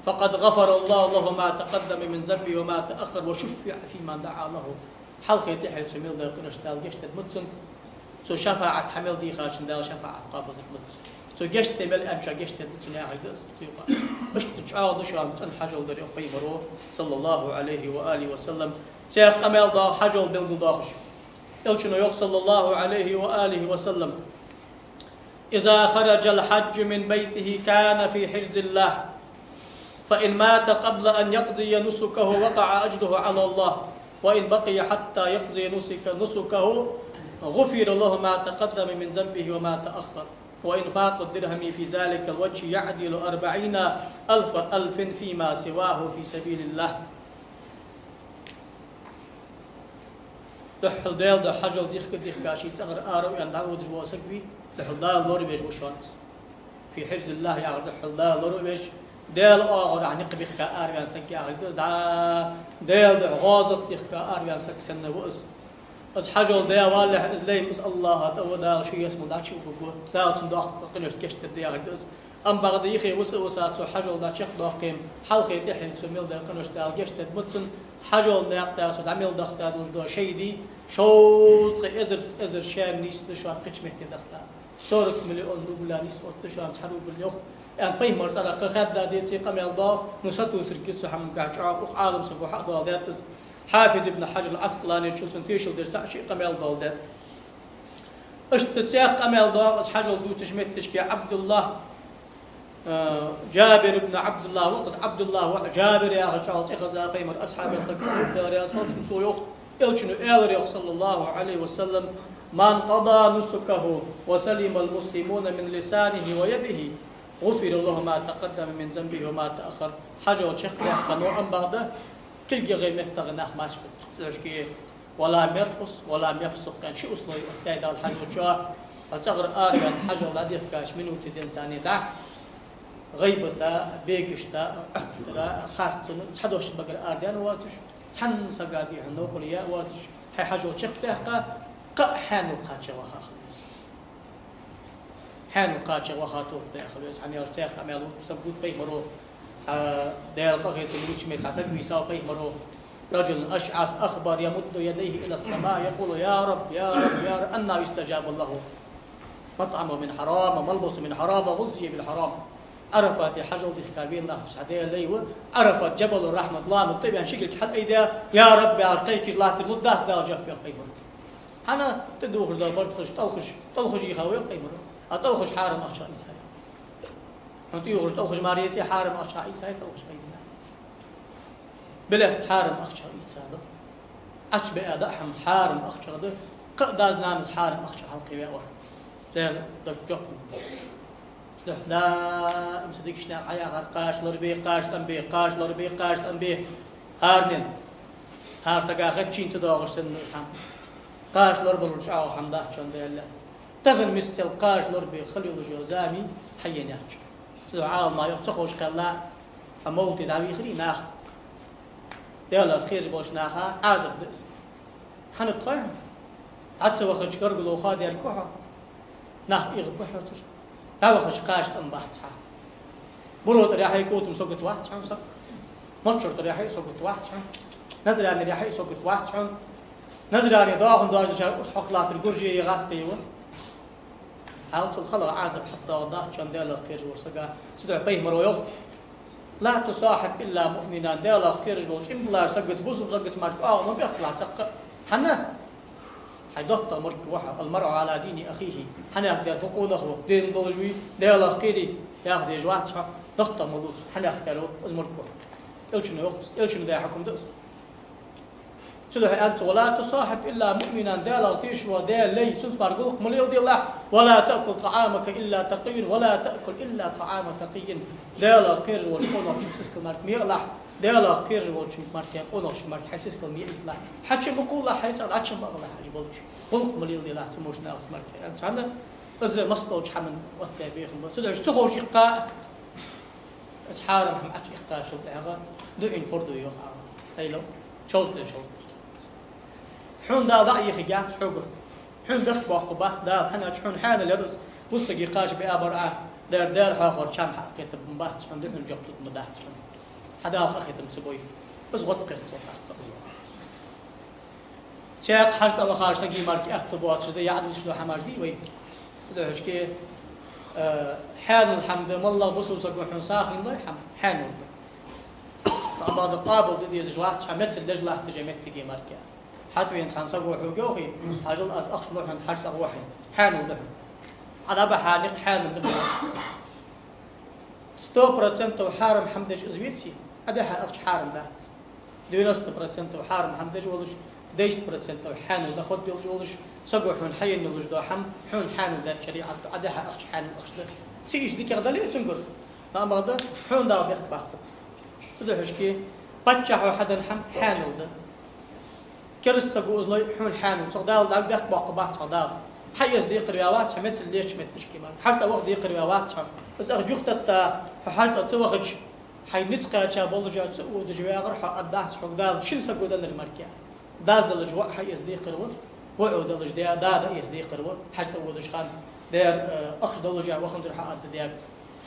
«فقد غفر الله له ما تقدم من ذنبه وما تأخر وشفع في من دعا له». Хьалхе тӀехье цо мел даь къинош Дала гешт дергда цунна, цо шафаӀат хьа мел дийхачунна Дала шафаӀат къоабалдергда цунна. Цо гешт де мел аьнначоа гешт дергда цунна яхилга да из, цо юкъа. Иштта чӀоагӀа да шоана цӀена хьажол дар, йоах пайхамаро, صلى الله عليه وآله وسلم. Цхьаккха къамаьл доагӀа хьажол белгалдоахаш. Элчано йоах, صلى الله عليه وآله وسلم: «إذا خرج الحاج من بيته كان في حرز الله، فإن مات قبل أن يقضي نسكه وقع أجره على الله، وإن بقي حتى يقضي نسك-، نسكه غفر له ما تقدم من ذنبه وما تأخر، وإنفاق الدرهم في ذلك الوجه يعدل أربعين ألف ألف فيما سواه في سبيل الله». Духхьал Даьла духьа хьажол дихка-дихка ший цӀагӀара ара а ваьнна дӀаводаш вола саг вий, духхьал Дала лоравеш ва шоана из. «في حرز الله» яхар духхьал Дала лоравеш, Даьла оагӀорахьа никъ бихка араваьнна саг яхилга да из, дӀа Даьла духьа гӀазот дихка араваьнна саг санна ва из. Из хьажол даь валалехь, из лайм из АллахӀа тӀа ва, Дала ший ялсмала дӀачу а бергва, Дала цунна доккха къиношта гешт дергда яхилга да из. Амма бакъда юхе виса а висача цо хьажол дӀачакхдоаккхе-м, хьалхе тӀехье цо мел даь къинош Дала гешт дергда цунна. Хьажола наькъа тӀа цо дӀа мел дахта долаш дола шайди, шовзткъа эзар, эзар шаьра нийсса да шоана кхыча метте дахта. Сорок миллион рубля нийсса отт шоана цхьа рубль, йоах. Аьнна пайхамара цӀерагӀа кхы хадда деце къамаьл доагӀа, ну сатувсаргья цу хӀамангахьа, чӀоагӀа укх Ӏаламсаго хьа а доаладаьд из. Хьафиз ибн Хьажар ал-Ӏаскъаланечо цунна тешал деш цхьа а шиъ къамаьл доаладаьд. Иштта цхьаккха къамаьл доагӀа из хьажол дувцача метташка. Ӏабдуллахь, э, Джабир ибн Ӏабдуллахь ва-кх из, Ӏабдуллахь воӀ Джабир яхачул тӀехьагӀа пайхамара асхьабех саг хиннав, Даьла раьза хилва цунна, цо йоах, Элчано аьлар, йоах, صلى الله عليه وسلم: «من قضى نسكه وسلم المسلمون من لسانه ويده غفر له ما تقدم من ذنبه وما تأخر». Хьажол чакхдаьккха, но амма бакъда кулгагӀа меттагӀа нах марша битар. Цудухьа «ولم يرفث ولم يفسق» аьнна ши условие оттадаьд Дала хьажол чу. Хьо цӀагӀара араваьнна хьажол дӀадихкача минуте денз царна дӀа гӀийбата, бегашта, Ӏоттара, харцона, цхьа дош багара арадаьнна воацаш, цхьанне сага духьа новкъарло яь воацаш, хьай хьажол чакхдаьккха, кхы а хьаьнал кхача ваха хила веза. Хьаьнал кхача ваха тохта хила веза, хӀана аьлча цхьаккха къамаьл дувцаш саг вуд пайхамаро, цхьа Даьла къахетам луча мел цхьа саг вийсав пайхамаро: «رجل أشعث أغبر يمد يديه إلى السماء يقول: يا رب، يا رب، يا رب، أنى يستجاب له؟ مطعمه من حرام وملبسه من حرام وغذي بالحرام». Ӏарафате хьажол дихка вена нах цхьа Даьла лай ва, Ӏарафат, Джабалур-Рахьмат, ламаз тӀавена ши кулг хьалъайдаь, я Рабби аьнна кхайкаш латтар лургдац Дала жоп, йоах пайхамара. ХӀана? ТӀа дувхаш дола барзкъаш, тӀалхаш, тӀалхаш йийха ва, йоах пайхамара. А тӀалхаш хьарам ахчах ийцай. ХӀана? ТӀа дувхаш тӀалхаш мара еций, хьарам ахчах ийцай, тӀалхаш пайда дац. Билет хьарам ахчах ийца да. Ӏочубеа да хӀама хьарам ахчах да. Кхы а дас-нанас хьарам ахчах хьалкхеваьвар. Даьла дочу жоп. Цудухьа даим са дикача наха хьаяхар: кхача лорабе, кхача цӀенбе, кхача лорабе, кхача цӀенбе. ХӀаранена. ХӀара сага хетачунца доагӀаш санна из хӀама. Кхача лорабалар чӀоагӀа хӀама дац, чон Даьла. Тахан мисал кхача лорабе хила йолаш йола зама хьаенаяц. Цудухьа Ӏалама йоах, ца ховш кхелла, хьа мовлате дӀавийхарий наха. Даьлах кхераш болча наха Ӏазап да из. ХӀана тхо? ДӀа ца вахача гаргало ха дерг ва хьо. Нах эгӀаргба хьоцара. ДӀавахача кхача цӀенбац хьа. Буро тӀара яхье котам сагот вац хьона са. Моччура тӀара яхье сагот вац хьона. Назране яхье сагот вац хьона. Назране доахан доажача урс хьокхалаттар гуржий гӀаскхий ва. Хьал цул хала Ӏазап хьатӀадоагӀаргдац, чон Даьлах кхераш волча сага. Цудухьа пайхамара йоах: لا تصاحب إلا مؤمنا, Даьлах кхераш волча имбалар сагаца, бусалба сагаца мара оагӀув ма бехкалахь цӀаккха. ХӀана? Хьай доттагӀа морг ва хьо, المرء على دين أخيه. ХӀана яхар, фу къонах ва, дин долаш вий, Даьлах кхерий, яха дезаш вац хьо, доттагӀа ма лувца. ХӀана яхар, из морг ва. Элчано йоах, Элчано даь хьукам да из. Цудухьа аьннад цо: لا تصاحب إلا مؤمنا, Даьлах тешаш вола Даьла лай, цунца мара гӀулакх ма леладелахь, ولا تأكل طعامك إلا تقي, ولا تأكل إلا طعام تقي. Даьлах кхераш волча къонахчун сискал мара ма яалахь, Даьлах кхераш волчун мара къонахчун мара хьай сискал ма яийталахь. Хьача ма кхувлахь, хьай цӀагӀа Ӏочу ма багӀалахь, хьажа болча. ГӀулакх ма леладелахь цу моча нахаца мара. ХӀана? Из мастолча хӀаман оттадаь бехам ба. Цудухьа ца ховш йиккха, из хьарам хӀама Ӏочуэккхачул тӀехьагӀа дуӀан пурду йоах Ӏалама. Хайлав, шовзткъе шовзткъа. Хьона Дала дӀа а йихаргьяц хьогара. Хьона бехк боаккхаргбац Дала, хӀана аьлча хьона хьаьнал яр из. Бусалба кхача беа бар Ӏа, дер Даьла хьехор чам хьакхетаргма бац хьона, дуӀан жоп лургма дац хьона. Хьа Дала къахетам ца бой. Из гӀод кхетар цо тӀаккха. Цхьаькха хьажцӀа вахача сага мара аьттув боацаш да, яа дезаш дола хӀамаш дий вай. Цудухьа, э, хьаьнал хӀама да, моллагӀа бусалба саго хьона сагӀийна лой хӀама, хьаьнал да. Амма да къоабал де дезаш вац хьа, мецал леж латташ я моттиг мара. ХьатӀавена цхьан саго хьога йоахий: хьажал, аз ахча лу хьона, хьажцӀа гӀо хьона. Хьаьнал да хьона. Ӏа дӀабахьа никъ хьаьнал да хьона. Сто процентов хьарам хӀама деш из веций, Ӏа дихьа ахча хьарам дац. Девяносто процентов хьарам хӀама деш волаш, десять процентов хьаьнал доход йолаш волаш, саго хьона хьаенна йолаш дола хӀама, хьона хьаьнал даьча шариӀато Ӏа дихьа ахча хьаьнал ахча да. Цига иштта дикагӀа дале а цунгара, амма да хьона Дала бехк баккхаргба. Цудухьа, паччахьо хьаденна хӀама хьаьнал да. Кераста саго из лой хьона хьаьнал, цох Дала дӀа бехк боаккхаргбац хьох Дала. Хьаэца декхарваь вац хьо мецал леча метташка мара. ХьажцӀа ваха декхарваь вац хьо. Из ах юхататта, хьо хьажцӀа ца вахача, хьай низ кхаьча болаш а ца водаш ваьгӀар хьо, аргдац хьога Дала шин саго деннар мара. Дас далаш воӀ хьаэца декхар ва, воӀо далаш да, да эца декхар ва, хьажцӀа водаш хана, дер, э, ахча долаш а ваханзар хьо аргда даьга,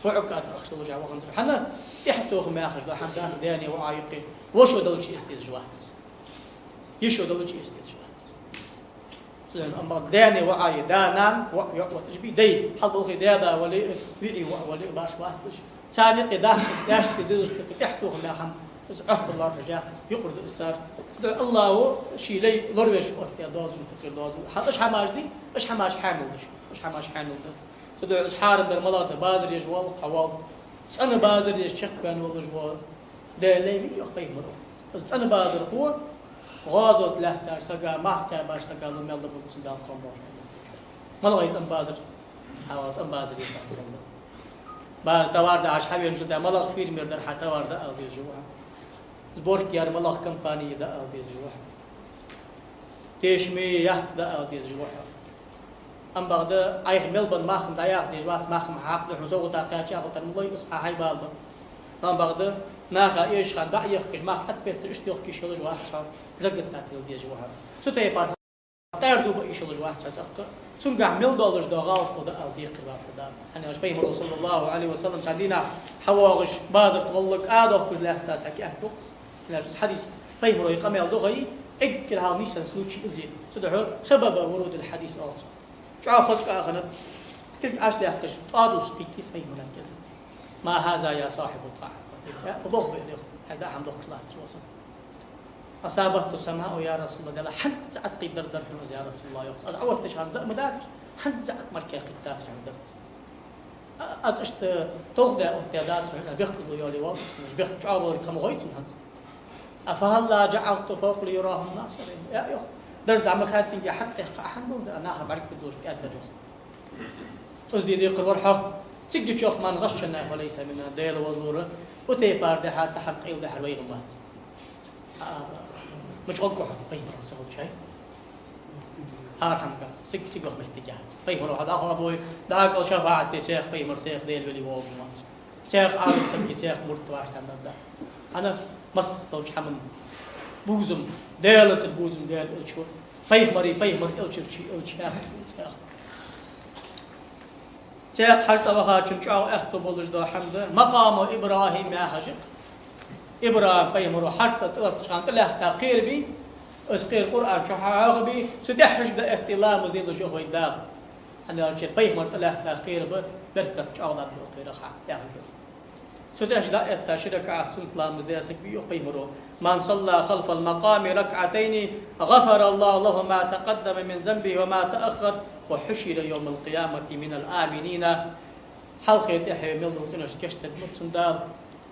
воӀо кӀаьда ахча долаш а ваханзар. ХӀана? ТӀехьа тоха мехаш да хӀама дац даьна воӀа юкъе, вошо далча эца дезаш вац из. Йишо далча эца дезаш вац из. Цудухьа, амма даьна воӀа, да-нана, воӀ, йоӀ отташ бий, дай, хьал болхий даь-да вале, виӀий воӀ вале, баш вац из. Царна юкъе дац, даьшта дезаш тӀехьа тоха мехаш хӀама, из Ӏоттар лоархӀаш яц, юкъара да из цар. Цудухьа АллахӀа ший лай лоравеш оттадаь доазув, тӀакхийра доазув. Хьа, уж хӀамаш дий, уж хӀамаш хьаьнал да уж, уж хьамаш хьаьнал да. Цудухьа из хьарам дар малагӀа да, базар еш воалл, хьо воалл. ЦӀена базар еш чакхваьнна волаш вола Даьла лай вий, йоах пайхамара. Из цӀена базархо гӀазота лаьттача сага, марха кхаьбача сага лу мел да бу цун Дала кхоам болаш. МалагӀа я цӀена базар? Хьа, цӀена базар я. Ба-, товар дахьаш хьавеначул тӀехьагӀа малагӀа фирма дар хьа товар да ала дезаш ва хьона. Сборка яр малагӀа компани я да ала дезаш ва хьона. Тешаме яц да ала дезаш ва хьона. Амма бакъда, Ӏайха мел ба мах-м дӀаяха дезаш вац, мах-м хьакъ да хьона, совгӀата кхаьча агӀалтар ма лой, из хьа хьай бала ба. Амма бакъда, наха эшача хана дӀа а ехкаш, мах тӀатпетташ иштта йохка йиш йолаш вац хьо, закат тӀатилла дезаш ва хьо. Цу тайпара хьо тӀара дуба йиш йолаш вац хьо цӀаккха. Цунгахь мел долаш дола гӀалат да ала декхарийла хьо Дала. ХӀана аьлча пайхамара, صلى الله عليه وسلم, цхьан дийнахьа хьавоагӀаш, базар тӀа гӀолла кӀадохкаш лаьттас хьа кӀаьхк дукхас. Аьлча из хьадис, пайхамара къамаьл да хьона, эггара хьалха нийсса случай из я. Цудухьа سبب ورود الحديث оал цох. ЧӀоагӀа хоза кӀа хиннад, кулг Ӏочудаьккхача, тӀадал хьакхийттад пайхамара кӀезига. ما هذا يا صاحب الطعام؟ Я, фу болх ба ер, йоах, хьай даа хӀама дохкаш латташ вола саг. أصابته السماء يا رسول الله, Даьла, хӀанз цхьа Ӏаткъий дар дар хьона из, я Расулаллах, йоах. Аз Ӏотташ хӀанз даа ма дацар, хӀанз цхьа Ӏат мара кхайкхийттацар хьона дарца. А, аз иштта толхадаь оттадаь дацар хьона, бехказло йоле воалл, бехк чӀоагӀа валарга ха ма хой цунна хӀанз. أفهلا جعلت فوق ليراه الناس؟ Я, йоах, дарца дӀа ма хаьттинге, хьатӀехьа кхы а хӀама долаш, наха бӀаргагургдолаш тӀаьддар, йоах. Из де декхар вар хьо. Цигга чу, йоах, من غشنا فليس منا, Даьла возалора, укх тайпара дехьа, цхьа хӀама къайладехьар вайгара вац. А, мича гӀоргва хьо, пайхамар ца хилча? ХӀара хӀамага, цига, цига ваха моттиг яц. Пайхамаро хьо дӀахо бой, дӀакъал шафаӀат де цех, пайхамар цех, Даьла вели воагӀа ма вац. Цех Ӏалам саг, цех мурд вац аьнна дац. ХӀана? Масса долча хӀаман бувзам Даьлацара бувзам, Даьла элча ва. Пайхамарий пайхамар, элчарчий элча яхац цех. Цех хьажцӀа вахачун чӀоагӀа аьттув болаш дола хӀама да, макъаму ИбрахӀим яхаш я-кх. ИбрахӀим пайхамаро хьажцӀа тӀаоттача хана тӀалаьтта кхера бий, из кхера Къуръан чу хьахьоахабий, цу тӀехьашка дӀаэтта ламаз делаш, йоах, вай Дала. ХӀана аьлча пайхамар тӀалаьтта кхера ба, беркат чӀоагӀа да укх кхерах, яхаш да. Цу тӀехьашка дӀаэтта ши ракаӀат суннат ламаз даь саг бий, йоах пайхамаро: من صلى خلف المقام ركعتين غفر الله له ما تقدم من ذنبه وما تأخر وحشر يوم القيامة من الآمنين. Хьалхе тӀехье мел дола къинош гешт дергда цунна Дала.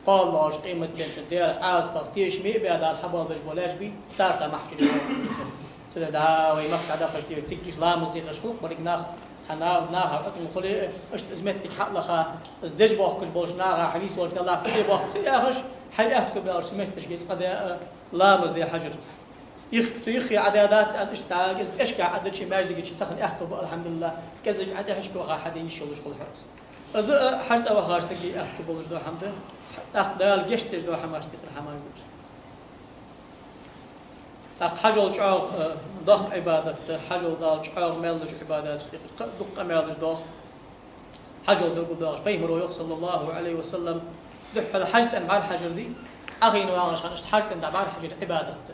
КхоалагӀча къематдийнахьа Даьла Ӏазапах тешаме а баь, Дала хьабоалабеш бола лаьш бий, царца махьшаре воагӀаргва цо. Цудухьа, да, вай Макка дӀадахача тӀехьа цига иштта ламаз дехаш хул-кх берригаш нах, цхьа на-, наха ӀутӀун хуле а, иштта из моттиг хьалаха, из деш боахкаш болча наха хьа нийсволча Даьлах фу де боахк ца яхаш, хьай аьттув баьлча цу моттигашка цкъа де а, ламаз де хьажар. Йих-, цу йиххе Ӏа де дац аьнна, иштта дӀа, из тӀехьашка Ӏа деча маьждига чу тахан аьттув ба, алхьамдулиллахӀ, кӀезига Ӏа тӀехьашка ваха хьаде йиш йолаш хул хьо. Из а хьажцӀа вахача сага аьттув болаш дола хӀама да, тӀаккха Дала гешт деш дола хӀамаш тӀехьара хӀамаш да. ТӀаккха хьажол чӀоагӀа, э, доккха Ӏибадат да, хьажол Дала чӀоагӀа маьл долча Ӏибадаташта юкъе кхы а дукха къамаьлаш доагӀа. Хьажол дагадоагӀаш, пайхамаро йоах, صلى الله عليه وسلم, духхьал хьажцӀен бӀарахьажар дий, Ӏохайна вагӀача хана иштта хьажцӀен дӀа бӀарахьажар Ӏибадат да.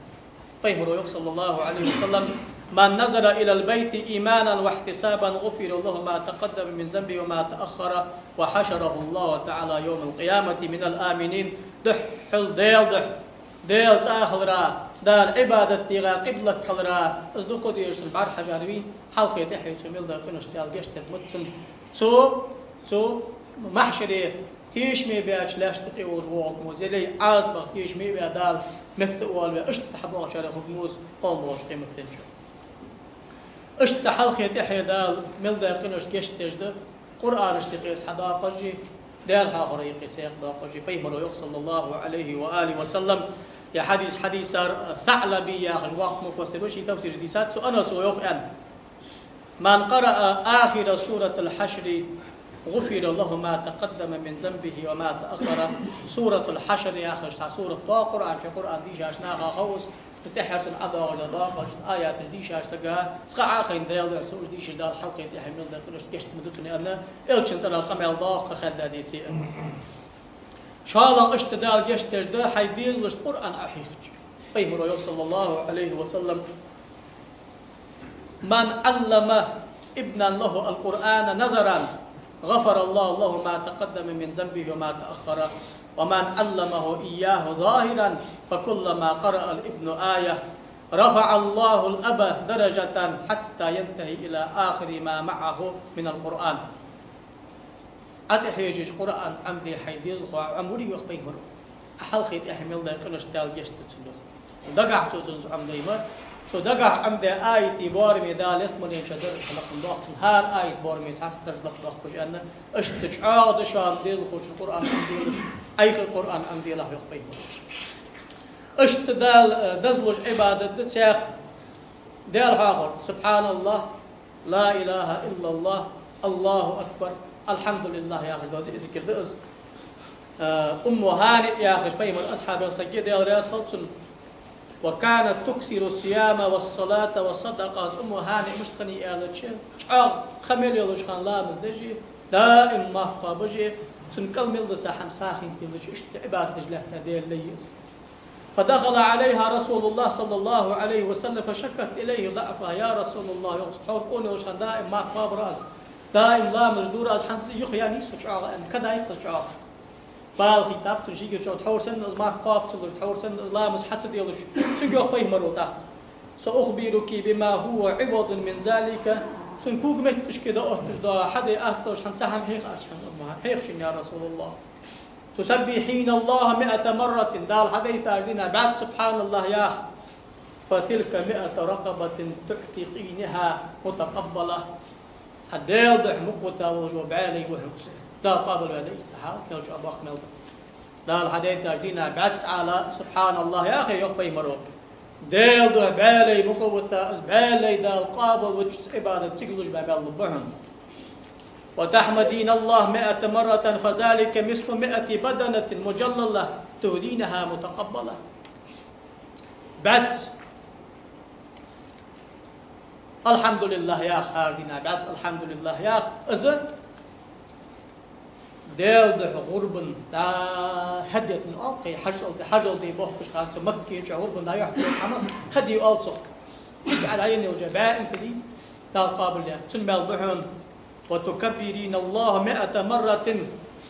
Пайхамаро йоах, صلى الله عليه وسلم: من نظر إلى البيت إيمانا واحتسابا غفر له ما تقدم من ذنبه وما تأخر وحشره الله تعالى يوم القيامة من الآمنين. Духхьал Даьла духьа, Даьла цӀа хилара, Дала Ӏибадат дегӀа къиблат хилара, из дукха дезаш цун бӀарахьажар вий, хьалхе тӀехье цо мел дола къинош Дала гешт дергда цунна. Цо, цо махьшаре тешаме баьча лаьшта тӀа волаш воагӀаргва из, яле Ӏазапах тешаме а ваь, Дала метта а воалаваь, иштта хьабоагӀачарех хургва из кхоалагӀча къематдийнахьа. Иштта хьалхе тӀехье Дала мел дола къинош гешт деш да, Къуръанашта юкъера цхьа доакъаши, Даьла хьоахорашта юкъера цхьа доакъаши. Пайхамаро йоах, صلى الله عليه وآله وسلم, ер хьадис хьадийцар СаӀлаби яхаш воккха муфассир ва, ший тафсира чу дийцад цо, Анаса йоах аьнна: من قرأ آخر سورة الحشر غفر له ما تقدم من ذنبه وما تأخر. Суратуль-Хьашр яхаш цхьа сурат да Къуръан чу, Къуръан дийшача наха хов из, цу тӀехьара цунна ӀодоагӀаш дола доакъаши аяташи дийшача сага, цкъа Ӏохайна Даьла духьа цо уж дийшача, Дала хьалхе тӀехье мел дола къинош гешт ма ду цунна аьнна, Элчан цӀерагӀа къамаьл доагӀа, кхы хадда деций. ШоллагӀа, иштта Дала гешт деш да хьай дезалашта Къуръан Ӏохьийхача. Пайхамаро йоах, صلى الله عليه وسلم: من علم ابنا له القرآن نظرا غفر الله له ما تقدم من ذنبه وما تأخر، ومن علمه إياه ظاهرا فكلما قرأ الابن آية رفع الله الأب درجة حتى ينتهي إلى آخر ما معه من القرآن. Ӏа тӀа хьежаш Къуръан Ӏомаде хьай дезалхо Ӏомавир, йоах пайхамаро, Ӏа хьалхе тӀехье мел дола къинош Дала гешт ду цунна, йоах. Дагахь цо цунца Ӏомадой ма, цо дагахь Ӏомадаь аятий боараме Дала ялсмален чу даржа хьалакхадоаккх цунна, хӀара аят боараме цхьацца даржа лакхадоаккх уж аьнна, иштта чӀоагӀа да шоана дезалхочун Къуръан Ӏомаделаш, Ӏайха Къуръан Ӏомаделахь, йоах пайхамаро. Иштта Дала, э, дезалуш Ӏибадат да цхьаькха Даьла хьоахор: سبحان الله، لا إله إلا الله، الله أكبر، الحمد لله яхаш дола зи-, зикар да из. Э, Умму ХӀаниъ яхаш пайхамара асхьабех саг я, Даьла раьза хилва цунна. وكانت تكثر الصيام والصلاة والصدقة. Из Умму ХӀаниъ мишта хиннай аьлча, чӀоагӀа ха мел йолча хана ламаз деш а, даим марха кхоабаш а, цун кӀал мел дисса хӀама сагӀийна тиллача, иштта Ӏибадат деш лаьтта Даьла лай я из. فدخل عليها رسول الله صلى الله عليه وسلم فشكت إليه ضعفها. Я Расулаллах, йоах, хьога къона йолча хана даим марха кхоабар аз, даим ламаз дора аз, хӀанз юха яьннай со чӀоагӀа аьнна, кадаьккхай из чӀоагӀа. Бала хийтаб цунна шийгара чӀоагӀа, тхьовра санна из марха кхоабаш ца луш, тхьовра санна из ламаз хьа ца делуш, цунга йоах пайхамаро тӀаккха: «سأخبرك بما هو عوض من ذلك». Цун когаметта ишколе отташ дола хьаде атталуш хӀама цхьа хӀама хьех аз хьона, амма хьех шийна, я Расулаллах. «تسبحين الله مائة مرة», Дала хьадайтача дийнахьа бӀаьзза «سبحان الله» яха, «فتلك مائة رقبة تعتقينها متقبلة». Хьа Даьла духьа мукъавита волаш вола бӀаь лай ва хьона из. Дала къоабалваь да из, хьал, кхел чу а боккха мел да. Дала хьадайтача дийнахьа бӀаьзза Ӏала «سبحان الله» яхе, йоах пайхамаро, Даьла духьа бӀаь лай мукъавита, из бӀаь лай Дала къоабалвича, из Ӏибадат цига луш баь мел лургба хьона. «وتحمدين الله مائة مرة فذلك مثل مائة بدنة مجللة تهدينها متقبلة». БӀаьзза «الحمد لله» яха, хӀара дийнахьа бӀаьзза «الحمد لله» яха, из Даьла духьа гӀурбана дӀа хьадетта оал кхы, хьажол де, хьажол де бохкаш хана цу Макка чу гӀурбана дӀа юхьту хӀама хьаде оал цох. Цига Ӏа дӀаенна йолча бӀаь инкали Дала къоабалъяь, цун мел ба хьона. «وتكبرين الله مائة مرة»,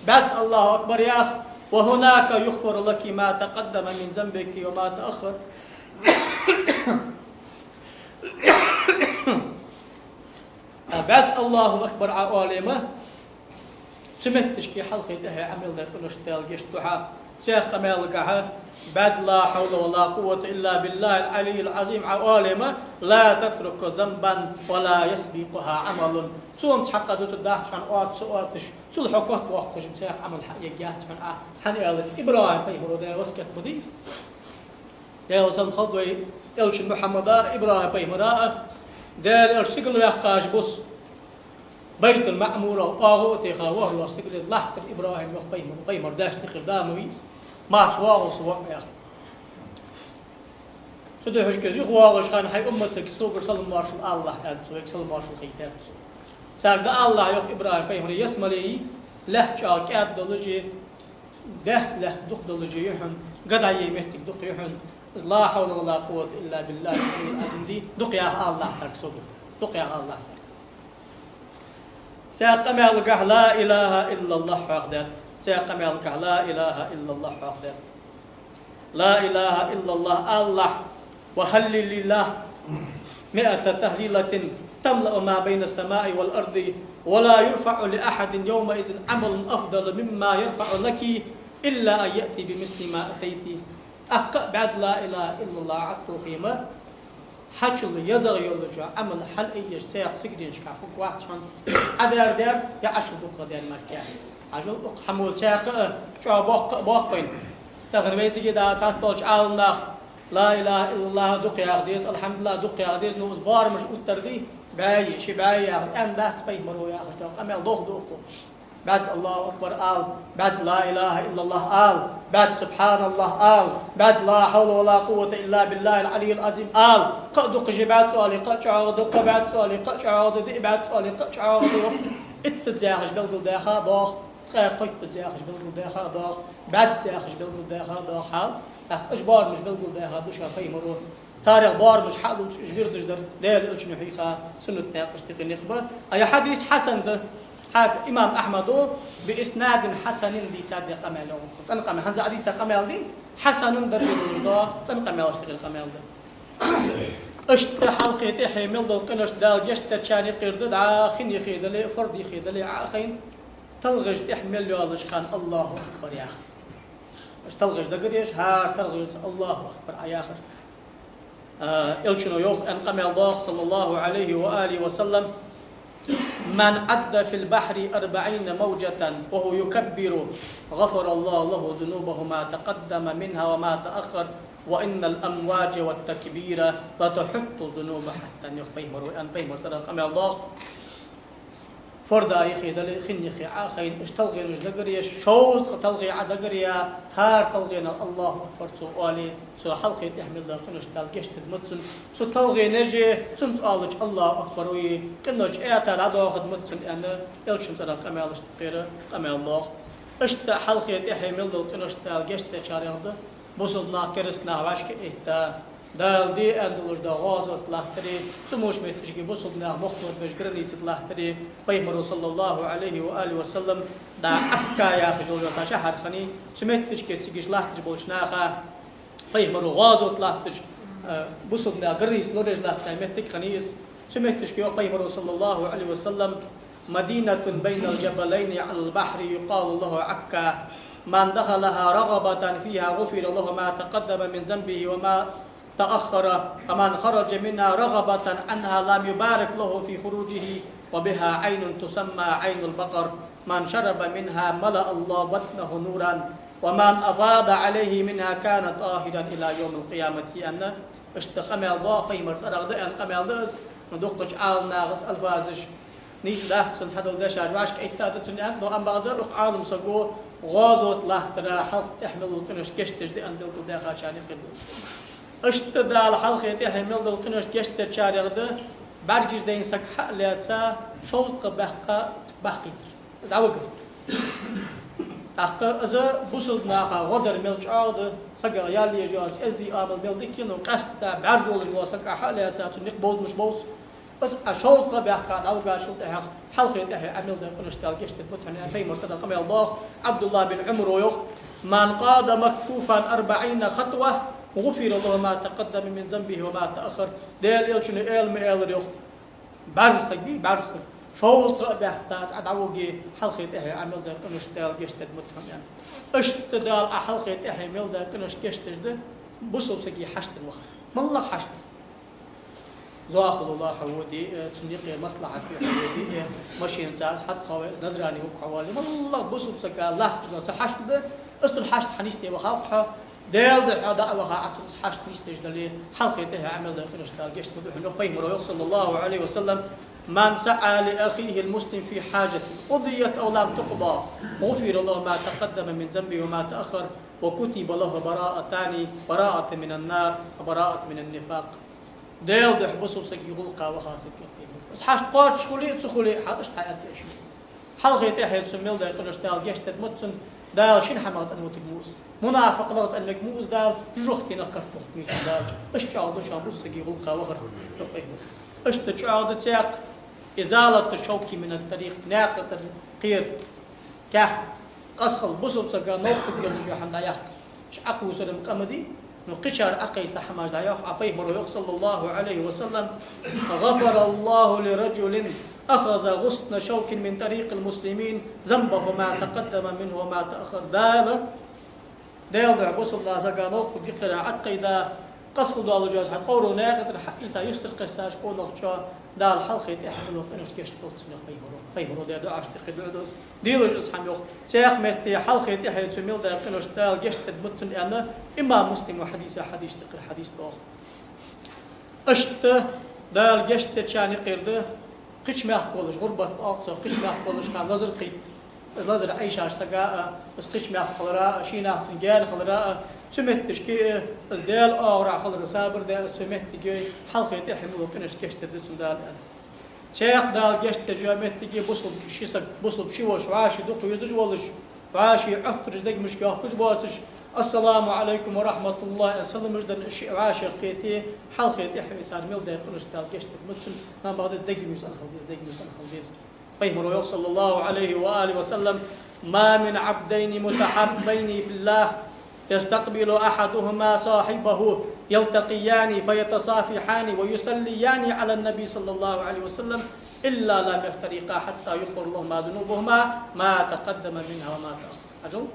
бӀаьзза «الله أكبر» яха, «وهناك يغفر لك ما تقدم من ذنبك وما تأخر». ТӀаккха бӀаьзза «الله أكبر» Ӏа оале ма, цу метташка хьалхе тӀехье Ӏа мел даь къинош Даьла гешт ду хьа. Цхьаькха къамаьлагахьа бӀаьзза «لا حول ولا قوة إلا بالله العلي العظيم» Ӏа оале ма, «لا تترك ذنبا ولا يسبقها عمل». Цунца хьакъ дутаргдац хьона оаца ца оаташ, цул хьо котвоаккхаш цхьаькха Ӏамал хьаэгаяц хьона Ӏа. ХӀана аьлча ИбрахӀим пайхамаро даь васкет ба дийс. Даьла салам хилда вай Элчан Мухьаммада а, ИбрахӀим пайхамара а, Даьла Элча сигала ваьккхача бус Байтул-МаӀмура оагӀув а теха вахар лоаца сигале латтар ИбрахӀим, йоах пайхамаро, пайхамара даьша тӀеххьара да ма вий из, марша воагӀалва со, воӀ, яхаш. Цудухьа шоашка из юхавоагӀаш хана хьай умматага согара салам-моаршал алалахь, аьннад цо, вайга салам-моаршал хийтад цо. Царга дӀаалалахь, йоах ИбрахӀим пайхамаро, ялсмале я лаьтта чӀоагӀа кӀаьда долаш а, даьсса лаьтта дукха долаш а я хьона, га дӀае моттиг дукха я хьона, из «لا حول ولا قوة إلا بالله العلي العظيم» дий, дукха яха алалахь царга согара, дукха яха алалахь царга. Цхьаькха къамаьлагахьа «لا إله إلا الله» хьоахадаьд. Цхьаькха къамаьлагахьа «لا إله إلا الله» хьоахадаьд. «لا إله إلا الله» алалахь, «وهلل لله مائة تهليلة تملأ ما بين السماء والأرض، ولا يرفع لأحد يومئذ عمل أفضل مما يرفع لك إلا أن يأتي بمثل ما أتيت». ТӀаккха а бӀаьзза «لا إله إلا الله» Ӏаттохе ма, хьачул езагӀа йолаш йола Ӏамал хьалъайеш цхьаькха сигаленашка хургвац хьона, Ӏа даьр даьр, е Ӏа шу дукха даьр мара кхы. Хьажал, укх хӀамо цхьаькха а чӀоагӀа боккха а боаккх вайна. Тахан вай цига да цхьацца болча Ӏаламнаха «لا إله إلا الله» дукха яха деза, «الحمد لله» дукха яха деза, ну, из боарамаш оттар дий, бӀаьи, ши бӀаьи яха, аьннадац пайхамаро яхаш дола къамаьл дохаду укхо. БӀаьзза «الله أكبر» ала, бӀаьзза «لا إله إلا الله» ала, бӀаьзза «سبحان الله» ала, бӀаьзза «لا حول ولا قوة إلا بالله العلي العظيم» ала. Кхы а дукха жи бӀаьзза оале, кхы а чӀоагӀа ду, кхы а бӀаьзза оале, кхы а чӀоагӀа ду, диъ бӀаьзза оале, кхы а чӀоагӀа ду. Иттаза яхаш белгалдаьха доагӀа, ткъаь кхойтаза яхаш белгалдаьха доагӀа, бӀаьзза яхаш белгалдаьха доагӀа хьал. ТӀаккха уж боарамаш белгалдаьха да шоана пайхамаро. Царех боарамаш хьалуц, уж вирдаш дар Даьла Элчано хьийха суннат наькъаш тӀа къинах ба. А ер хьадис хьасан да. Хьафиз имам Ахьмада «بإسناد حسن» дийцад ер къамаьл йоагӀа. ЦӀена къамаьл, хӀанз а дийца къамаьл дий, хьасанун даржа долаш да, цӀена къамаьлаш тӀа къамаьл да. Иштта хьалхе тӀехье мел дола къинош Дала гешт дечарна юкъера да, дӀа хин юхе дале, фард юхе дале, Ӏа а хайна, талгӀеш тӀехьа мел йоалаш хана «الله أكبر» яха. Иштта талгӀеш дагареш, хӀара талгӀенца «الله أكبر» Ӏа яхар. А, Элчано йоах, аьнна къамаьл доагӀа, صلى الله عليه وآله وسلم: «من عد في البحر أربعين موجة وهو يكبر غفر الله له ذنوبه ما تقدم منها وما تأخر وإن الأمواج والتكبير لتحط الذنوب حتا», йоах пайхамаро, аьнна пайхамара цӀерагӀа къамаьл доагӀа. Фарда юхе дале, хин юхе Ӏа а хайна, уж талгӀенаш дагареш, шовзткъа талгӀе Ӏа дагаръяь, хӀара талгӀенал «الله أكبر» цо оале, цо хьалхе тӀехье мел дола къинош Дала гешт дергда ма цунна. Цу талгӀенеи, цунца оалача «الله أكبر» и къинош аьттув дӀадоахаргда ма цунна, аьнна, Элчан цӀерагӀа къамаьлаш тӀа кхера къамаьл доагӀа. Иштта хьалхе тӀехье мел дола къинош Дала гешт дечарех да бусалба нах, кераста нах вӀашка а этта, Дала де аьнна долаш дола гӀазот латтари, цу мо метташка бусалба наьха мохк лорабеш граница тӀа латтари, Пайхамаро, саллаллахӀу Ӏалайхи ва алихӀи ва саллам, дӀа Ӏакка яхаш йолча шахьар хиннай, цу метташка цига латташ болча наха, Пайхамаро гӀазот латташ, э, бусалба наьха граница лорабеш латта моттиг хиннай из. Цу метташка йоах Пайхамаро, саллаллахӀу Ӏалайхи ва саллам: مدينة بين الجبلين على البحر يقال لها عكا، من دخلها رغبة فيها غفر له ما تقدم من ذنبه وما تأخر، ومن خرج منها رغبة عنها لم يبارك له في خروجه، وبها عين تسمى عين البقر، من شرب منها ملأ الله بطنه نورا، ومن أفاض عليه منها كان طاهرا إلى يوم القيامة. Иштта къамаьл да, Пайхамара цӀерагӀа да аьнна къамаьл да из, но дуккхача Ӏаламнаха из алфазаш нийса дац, цун цхьадола дешаш вӀашка эттад цун аьнна, но амма бакъда укх Ӏалам саго гӀазот латтара хьалха тӀехьа мел дола къинош гешт деш да аьнна белгалдаьхачарна юкъера да из. Иштта Дала хьалхе тӀехье мел дола къинош гешт дечарех да, бӀаргаш дайна саг хьа а лаьца, шовзткъа баьккха баккхийтар. Из дӀавигар. ТӀаккха из бусалба наха гӀо дар мел чӀоагӀа да, сага ял еза йоацаш, эздий Ӏамал мел дика я, но къаьстта бӀарзаволаш вола саг Ӏа хьа а лаьца, цун никъ бовзамаш бовз. Из Ӏа шовзткъа баьккха дӀавигарал тӀехьагӀа, хьалхе тӀехье Ӏа мел дола къинош Дала гешт дергда мутхьана, Пайхамара цӀерагӀа къамаьл да. Ӏабдуллахь бин Ӏумара йоах: من قاد مكفوفا أربعين خطوة غفر له ما تقدم من ذنبه وما تأخر. Даьла Элчано аьлар ма аьлар йоах: бӀарза саг вий, бӀарза саг, шовзткъа баьккха цхьа дӀавига, хьалхе тӀехье Ӏа мел дола къинош Дала гешт дергда мутхьана. Иштта Дала Ӏа хьалхе тӀехье мел дола къинош гешт деш да бусалба сага хьашт дар вахар. МаллагӀа хьашт дар? Зоахалол хьо воде, э, цун юкъе маслахьат де хьо воде, э, машенаца из хьатӀахове, из Назране вуг хьо вале, маллагӀа бусалба сага латташ дола цхьа хьашт да, из цун хьашт хьанийсде вахав хьо, Даьла духьа дӀа а ваха, Ӏа цун из хьашт нийсдеш дале, хьалхе тӀехье Ӏа мел дола къинош Дала гешт ма ду хьона. Пайхамаро йоах, саллаллахӀу Ӏалайхи ва саллам: من سعى لأخيه المسلم في حاجة قضيت أو لم تقض غفر له ما تقدم من ذنبه وما تأخر وكتب له براءتان، براءة من النار وبراءة من النفاق. Даьла духьа бусалба сага гӀулакха ваха саг, из хьашт кхоачаш хуле а, ца хуле а, хьал иштта хьаэтташ. Хьалхе тӀехье цун мел дола къинош Дала гешт дергда мутхьана, Дала шин хӀамах цӀена вутаргва из. Мунафикъалах цӀенвергва из Дала, жожагӀатенах карт вохийтаргва из Дала. Иштта чӀоагӀа да шоана бусалба сага гӀулакха вахар, йоах Пайхамаро. Иштта чӀоагӀа да цхьаькха: إزالة الشوك من الطريق, наькъа тӀара кхера каьхат, къаьстта бусалба сага новкъа тӀа йолаш йола хӀама дӀаяккхар. Уж Ӏокхувсар-м къа ма дий, но кхычар Ӏокхайса хӀамаш дӀайоаккх. Ӏа Пайхамаро йоах, саллаллахӀу Ӏалайхи ва саллам: غفر الله لرجل أخذ غصن شوك من طريق المسلمين ذنبه ما تقدم منه وما تأخر. Дала, Даьла духьа бусалба сага новкъа тӀа кхера, Ӏокхайда, къаьстта долаш йола цхьа кӀовра наькъа тӀара хьаийца юстара кхессача къонахчоа, Дала хьалхе тӀехье мел дола къинош гешт долаш цунах, Пайхамаро. Пайхамаро даь дуӀаш тӀехьа дуӀа да из. Дийла из хӀама йоах. Цхьаькха метте хьалхе тӀехье цун мел дола къинош Дала гешт дергда мутхьана аьнна, имам Муслима хьадиса, хьадис тӀехьара хьадис да. Иштта Дала гешт дечарна юкъера да кхыча мехка волаш, гӀурбат оал цох, кхыча мехка волаш хана лазар кхийтта. Из лазар Ӏайшаш сага а, из кхыча мехка хилара а, ший нах цунна гаьна хилара а, цу метташка а, из Даьла оагӀорахьа хилара сабар даь, из цу меттиге хьалхе тӀехье мел дола къинош гешт дергда цунна Дала аьнна. Цхьаькха Дала гешт деш йола моттиг я бусалба ши саг, бусалба ши воша, вӀаши дукха везаш волаш, вӀаши Ӏоттараш дегашка йоаккхаш боацаш, «Ассаламу Ӏалайкум ва рахьматуллахӀ» аьнна саламаш денна шиъ вӀашагӀкхете, хьалхе тӀехье цар мел дола къинош Дала гешт дергда мутхьана, амма бакъда дегашца цӀена хила деза, дегашца цӀена хила деза. Пайхамаро йоах, саллаллахӀу Ӏалайхи ва алихӀи ва саллам: «ما من عبدين متحابين في الله يستقبل أحدهما صاحبه يلتقيان فيتصافحان ويصليان على النبي صلى الله عليه وسلم إلا لم يفترقا حتى يغفر لهما ذنوبهما ما تقدم منها وما تأخر». Хьажал,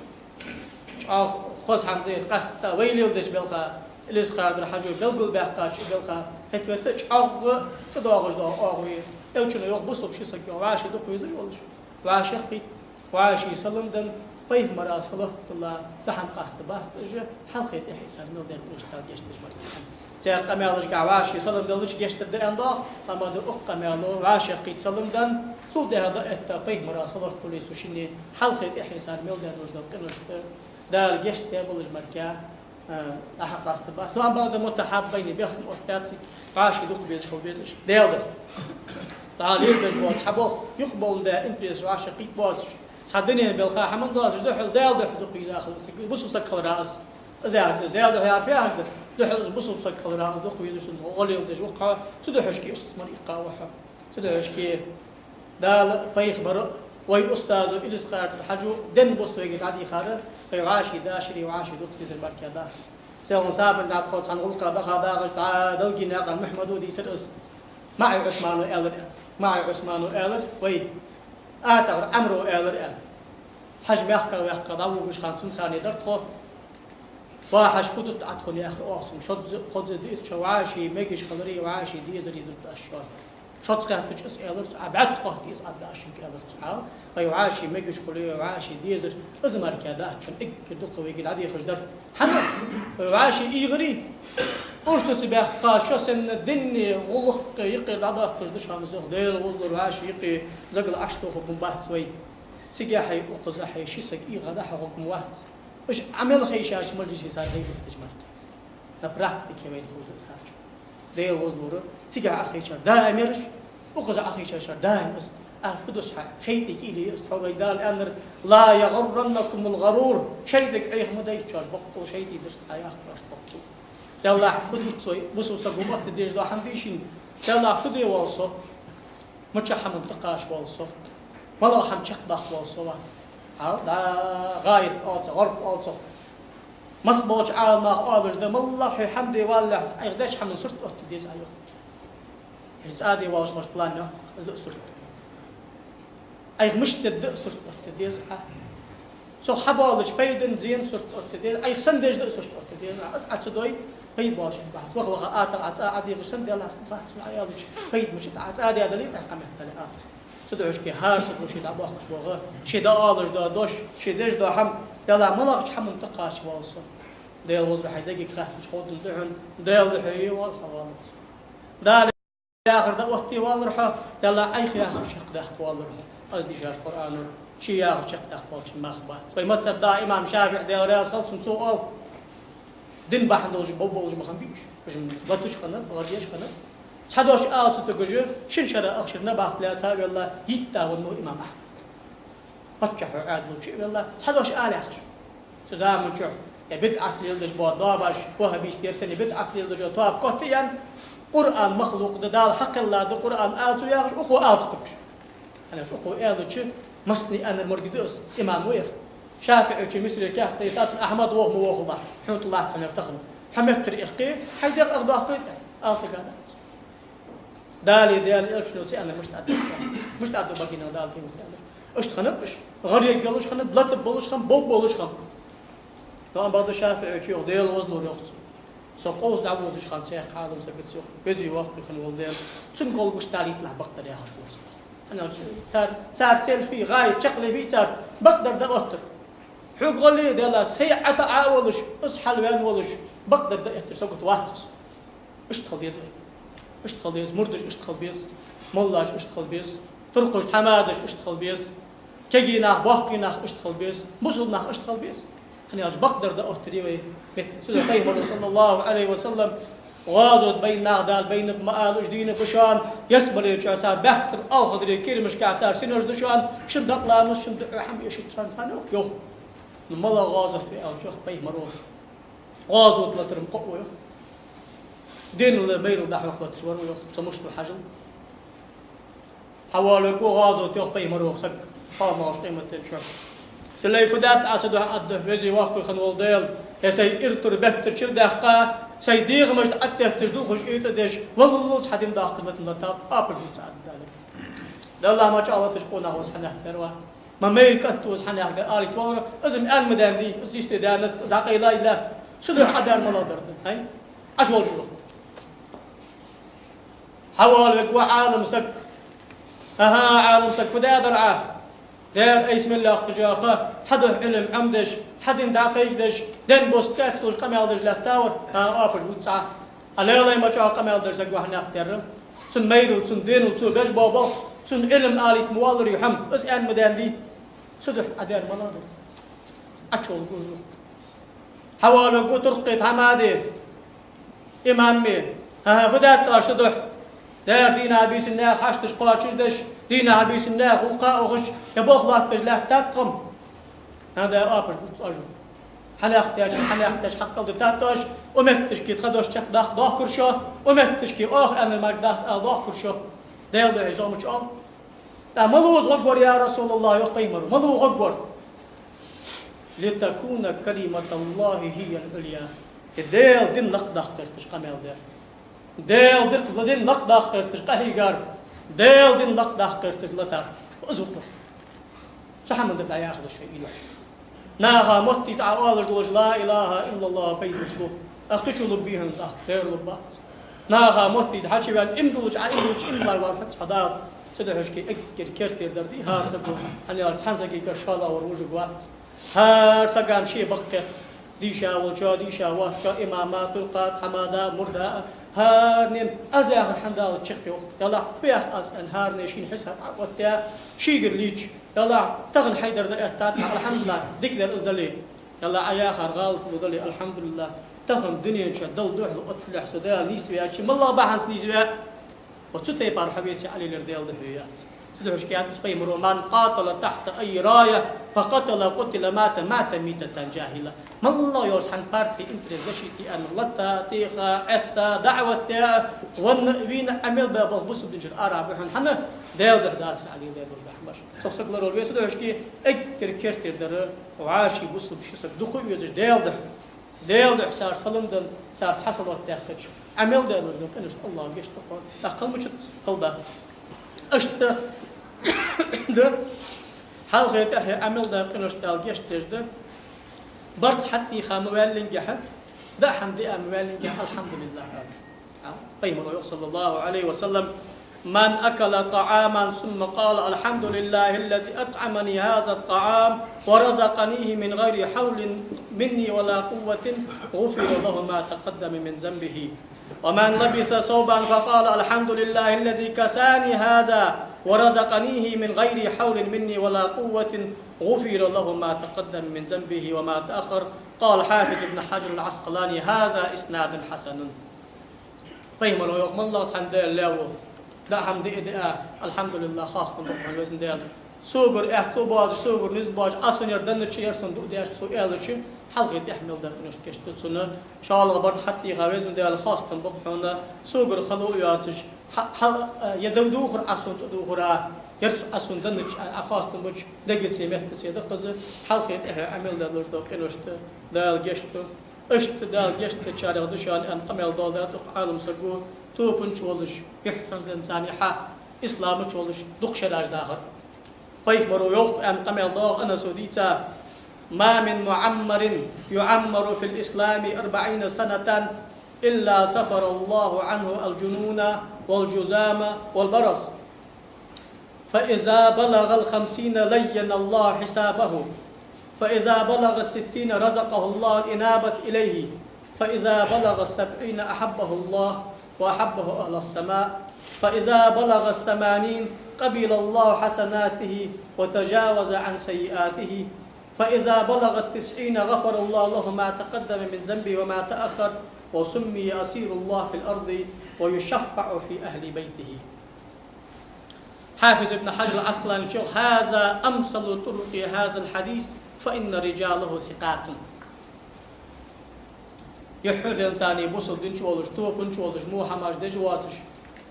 чӀоагӀа хоза хӀама да ер, къаьстта вай леладеча балха, илисхардар хьажо, белгалбаьккхача балха, хӀаьта ветта чӀоагӀа тӀадоагӀаш дола оагӀув я. Элчано йоах, бусалба ши саг йоах, вӀаши дукха везаш волаш, вӀашагӀкхийтта, вӀаши салам денна, Пайхамара салот дилла, дӀа-хьа къаста бац уж, хьалхе тӀехье цар мел дола къинош Дала гешт деш мара. Цхьаькха къамаьлашка вӀаши салам делча гешт дергда аьнна да, амма да укх къамаьло, вӀашагӀкхийтта салам денна, цул тӀехьа дӀаэтта Пайхамара салот дилла цу шинне, хьалхе тӀехье цар мел дола къинош Дала гешт деш болаш мара, э, дӀа-хьа къаста бац. Ну, амма бакъда мутахьаббайни бехк ма оттабац, вӀаши дукха безаш хила безаш. Даьла духьа. Дала леладеш бола цхьа болх, юкъе болаш да интерес вӀашагӀкхийтта боацаш, цхьа дунен балха хӀама доацаш, духхьал Даьла духьа дукха везаш хила саг, бусалба саг хилара из. Из яхар да, Даьла духьа яхар фу яхар да? Духхьал из бусалба саг хиларах из дукха везаш, цунца гӀо леладеш ва хьо, цу духьашка из мара иккха ва хьо. Цу духьашка Дала, пайхамара, вай устаза Илисхан-Юртара Хьажо денна бус вайга дӀадийхар, вай вӀаший дашаре, вӀаший дукха дезар мара кхы дац. Селхан сабан дӀа тхо цхьан гӀулакха даха дагӀаш дӀа Далгий наькъа Мухьмада дийцар из. МаӀа Ӏусмана аьлар, МаӀа Ӏусмана аьлар, вай АтагӀара Ӏамро аьлар аьнна. Хьажа мехка ваьккха дӀавугаш хана цунцара дар тхо. Ва Хьажа, фу дут Ӏа тхона, яхар, оаха цунга. Шозза, кхозза диъ шу вӀаший мегаш хиларе, вӀаший дезаре дут аз шоана. Шозза хаьттача из аьлар цо, Ӏа бӀаьзза хатта из Ӏа дашинг, аьлар цо. Хьал, вай вӀаший мегаш хуле, вӀаший дезар, из мара кхы дац шоана, эггара дукха вайга дӀадехаш дар. ХӀана? Вай вӀаший ийгӀаре, урсаца баьккха, шо санна динне, гӀулакхе, юкъера дӀадоаккхаш да шоана из, йоах. Даьла возаллора, вӀаший юкъе загал Ӏаш тохаргбац вай. Цигахьеи укхазахьеи ши саг ийгӀа дӀахьоргвац. Уж Ӏа мел хайшача мажлисе цар гӀийбат деш мара. На практике вайна ховш да из харцо. Даьла возаллора, цигахьа Ӏохайшар даим я ераш, укхаза Ӏохайшар даим я из. Ӏа фу дус хьа, шайтӀий кӀийле я из, тхьовра вайга Дала аьннар: «لا يغرنكم الغرور». ШайтӀага Ӏеха ма дайташ, боккъал шайтӀий дус хьа яхаш боккъал. Деллахь, фу дувц вай, бусалба саго моттадеш дола хӀама дий шийна? Деллахь, фу де воал со? Мича хӀаман тӀакхача воал со? МалагӀа хӀама чакхдаккха воал со, ва? Хьал, дӀа, гӀайт оал цох, гӀорб оал цох. Масса болча Ӏаламнаха оалаш да, моллагӀа хӀама де валалехь, Ӏайха деча хӀаман сурт оттаде деза Ӏа, йоах. Хьо цӀа де воалаш хилча план йоаккх, из да сурт. Ӏайха мишта дергда сурт оттаде деза Ӏа. Цох хьабоалача пайдан, зенан сурт оттаде деза, Ӏайха сенна деш да сурт оттаде деза Ӏа. Из Ӏа ца дой, пайда боацаш хургбац. Ваха-ваха атагӀа Ӏа цӀа Ӏодехаш санна, Даьллахь, хьо хьац ца Ӏа аьлча, пайда мичад Ӏа цӀа даь дале, тӀаккха меттел атагӀа. Цу духьашка хӀара саго ше дӀабоаккхаш боагӀа, ше дӀаоалаш дола дош, ше деш дола хӀама, Даьллахь, малагӀча хӀаман тӀакхача воал со? Даьла возаллора, хьай дега хаьттача ховргда хьона, Даьла духьа воал хьо, воаллар со. Дала яхар дӀаоттаве воаллар хьо, Даьллахь, Ӏайха яхар чакхдаккха воаллар хьо. Аз дийшача Къуръано, ше яхар чакхдаккха воаллачун мах бац. Вай мазхӀаба да имам ШафиӀ, Даьла раьза хилва цунна, цо оал: дин бахьан долаш бовбовлаш ма хиннабий уж. Уж латаш хиннаб, гӀар еш хиннаб. Цхьа дош ала ца тугаш, шин шера ахчар набахта лаьца а велла, йитта веннав имам Ахьмад. Паччахьо Ӏаьдало чу а велла, цхьа дош ала яхаш. Цу заман чухь е бидӀат леладеш бола доабаш, ваххабистий санна, е бидӀат леладеш бола тоаба котъяьнна, Къуръан махлукъ да, Дала хьакхелла да, Къуръан ала ца везаш, укхо ала ца тугаш. ХӀана аьлча укхо аьлча, массане аьннар морг да из, имам ва ер. ШафиӀийчо Мисре каьхат дайтад цунна, Ахьмад воху ма воху лахь, хьона тӀа латт хьона ер тахан. Хьо меттара иккхе, хьай дегӀ ах доаккхийта, ала тага дац. Дала, Даьла элчано ца аьннар мишта аргда? Мишта аргда багина Дала, кхы ца аьннар? Иштта хиннаб уж. ГӀар ергйолаш хиннаб, латаргболаш хиннаб, бовбовлаш хиннаб. Но амма бакъда ШафиӀийчо йоах, Даьла возаллора, йоах цо. Со къовса дӀаводаш хана цхьа Ӏалам сагаца, йоах, веза-воккха хинна вола Даьла, цун гӀулакхаш далийталахь, бакъдар яхаш хилар со. ХӀана аьлча цар, цар цель фуй, гӀайт чакхле фуй цар, бакъдар дӀаоттар. Хьога гӀоле, Даьла, сай Ӏата Ӏа а волаш, из хьалваьнна волаш, бакъдар дӀаэттар сагота вац из. Иштта хила деза вай. Иштта хила деза, мурдаш иштта хила беза, моллаш иштта хила беза, туркхаш, хьамадаш иштта хила беза, кегий нах, боккхий нах иштта хила беза, бусалба нах иштта хила беза. ХӀана аьлча бакъдар дӀаоттаре вай метта. Цудухьа Пайхамаро, صلى الله عليه وسلم, гӀазот байна нах Дала байнаб ма ала, уж дийна ба шоана, ялсмале чу цар баьттар оалхазаре кийрамашка цар синош да шоана, шун дакъа ламаз, шун дуӀа, хӀама эшац царна, царна, йоах, йоах. Ну, малагӀа гӀазот ба аьлча, йоах Пайхамаро, гӀазот латар-м кхоъ ва, йоах. Денал, майрал дӀахьокха латаш вар ва, йоах, со мишта ва хьажал. Хьавоалавергва гӀазоте, йоах Пайхамаро, саг, кхоамагӀча къематдийнахьа. Са лай фу даьд Ӏа са духьа, аргда, веза-воккха хинна вола Даьла, е сай иртур беттар чура даьккха, сай дегӀамашта Ӏотетташ, дулхаш уйта деш, валлалца хьа дин доаккхаш латам латаб, апаш дувца, аргда Дала. Далла ма чӀоагӀа латаш къонах ва из хьанехк дар ва. Ма майра кӀант ва из хьанехк дар, алийта валар, из-м аьнна ма даьннадий, из йисте даьннад, из дӀакъайлай лаьтта. Цу духьа Ӏа дар малагӀа дар да, хӀай? Ӏаш волча вахта. Хьавоалавергва Ӏалам саг. ХӀа-хӀа, Ӏалам саг, фу даьдар Ӏа? Даьра айса мел йоаккхаш йола ха, хьа духьа Ӏилма Ӏомадеш, хьа дин дӀакхайкадеш, ден бост кхаччалуш къамаьл деш лаьттавар, хӀа, апаш вувц Ӏа. Ӏа лелай ма чӀоагӀа къамаьл деш саг ва хьанехк дар. Цун майрал, цун денал цо беш бола болх, цун Ӏилма алийта ма воалларий хьона, из аьнна ма даьннадий? Цу духьа Ӏа дар малагӀа дар? Ӏочувулларгва уж. Хьавоалавергва туркхе, хьамаде, имаме. ХӀа-хӀа, фу даьд оаш цу духьа? Даьра дийнахьа-бийсанна наьха хьашташ кхоачашдеш, дийнахьа-бийсанна наьха гӀулакха а ухаш, е болх лоаттабеш лаьттад тхо-м? ХӀа, Даьра, апаш бувц оаш. Хьанехк деча, хьанехк деча хьакъал да таттош, укх метташка тха дош чакхдаккха дохкар шо, укх метташка оаха аьннар мара дац ала дохкар шо. Даьла духьа из хӀама чӀоагӀа. ТӀаккха малув из гӀоргвар, я РасулаллахӀ, йоах пайхамаро, малув гӀоргвар? «لتكون كلمة الله هي العليا». Из Даьла дин лакхдаккха гӀерташ къамаьл дар. Даьла дин лакхдаккха гӀерташ къахьегар, Даьла дин лакхдаккха гӀерташ латар. Из ва-кх. Цу хӀаман тӀа дӀаяхар шоай уйлаш. Наха моттийта Ӏа оалаш долаш ла илахӀа иллаллахӀ пайда беш ба. Ах кхычо лургба хьона, тӀаккха кхера лургбац. Наха моттийта хьачувена, иман дуллаш Ӏа иман дуллаш, иман дилла вар хьац хьо Дала. Цудухьа шоашка эггара керттера дар да из, хӀара саго, хӀана аьлча цхьан сагагара шоллагӀвар вужаргвац. ХӀара сага-м ший баккхий, дийша волчоа, дийша воацачоа, имама, туркха, тхьамада, мурда, хӀаранена аз яхар хьадаллалца чакхйоах. Ялахь, фу ях аз аьнна, хӀаране шийна хьисап Ӏооттаяь, шийгара лийча. Ялахь, тахан хьайдар да аьттад, алхьамдулиллахӀ, дика дар из дале. Ялахь, Ӏа яхар гӀалат хулаш дале, алхьамдулиллахӀ, тахан дунен чу Далла духьала отталехь со Дала нийсваьча, моллагӀа бахьанца нийсваь. Ва цу тайпара хьо веце Ӏалелар Даьла духьа яц. Цудухьа аьннад пайхамаро: «من قاتل تحت أي راية فقتل أو قتل مات، مات ميتة جاهلية». МоллагӀа йолча цхьан партий интерес защита аьнна латта, теха, Ӏетта, даӀват даь, венна, вийна, Ӏа мел баь болх бусалба динчура арабаьнна, хӀана, Даьла духьа дацар Ӏалелар долаш дахьмаш. Цох саг лоравала веза, цудухьа эггара керттера дар, вӀаший бусалба ши саг дукха везаш Даьла духьа. Даьла духьа цар салам денна, цар цхьа салот даьккхача, Ӏа мел даь долча къиношта АллахӀа гешт ду хьона, тӀаккха кхалмачуц кхалда. Иштта да, хьалхе тӀехье Ӏа мел даь къиношта Дала гешт деш да. Барзкъа хьатӀадийха ма ваьллинге хьа, даа хӀама диа ма ваьллинге хьа, алхьамдулиллахӀ ала. Пайхамаро йоах, صلى الله عليه وسلم: «من أكل طعاما ثم قال: الحمد لله الذي أطعمني هذا الطعام ورزقنيه من غير حول مني ولا قوة، غفر له ما تقدم من ذنبه. ومن لبس ثوبا فقال: الحمد لله الذي كساني هذا ورزقنيه من غير حول مني ولا قوة، غفر له ما تقدم من ذنبه وما تأخر». قال الحافظ ابن حجر العسقلاني: هذا إسناد حسن. Пайхамаро йоах: моллагӀа цхьан Даьла лаьво, даа хӀама диа а диа, алхьамдулиллахӀ, хоастам ба хьона, Веза Даьла. Согара аьттув боацаш, согара низ боацаш, Ӏа сона ер деннача, ер сона дуӀа деча, со аьлча, хьалхе тӀехье мел даь къиношта гешт ду цунна. ШоллагӀа барзкъа хьатӀадийха: Веза Даьла, хоастам ба хьона, согара хало а йоацаш, хьа-, хьа-, ер дов дувхар Ӏа сона тӀадувхар, ер Ӏа сона деннача Ӏа хоастам бача дегаца, меттаца да-кх из, хьалхе тӀехье Ӏа мел даь долча къиношта Дала гешт ду. Иштта Дала гешт дечарех да шоана аьнна къамаьл доаладаьд укх Ӏалам саго, тоабанча волаш, юххьанца денз царна хьа, исламача волаш, дукха шераш дахар. Пайхамаро йоах аьнна къамаьл доагӀа Анаса дийца: «ما من معمر يعمر في الإسلام أربعين سنة إلا سفر الله عنه الجنون والجذام والبرص». فإذا بلغ الخمسين لين الله حسابه، فإذا بلغ الستين رزقه الله الإنابة إليه، فإذا بلغ السبعين أحبه الله وأحبه أهل السماء، فإذا بلغ الثمانين قبل الله حسناته وتجاوز عن سيئاته، فإذا بلغ التسعين غفر الله له ما تقدم من ذنبه وما تأخر، وسمي أسير الله في الأرض ويشفع في أهل بيته. Хьафиз ибн Хьаджар ал-Ӏаскъаланийс йоах: «هذا أمثل طرق هذا الحديث فإن رجاله ثقات». Юххьанца денз царна бусалба дин чу волаш, тоабанча волаш, во хӀамаш деш воацаш,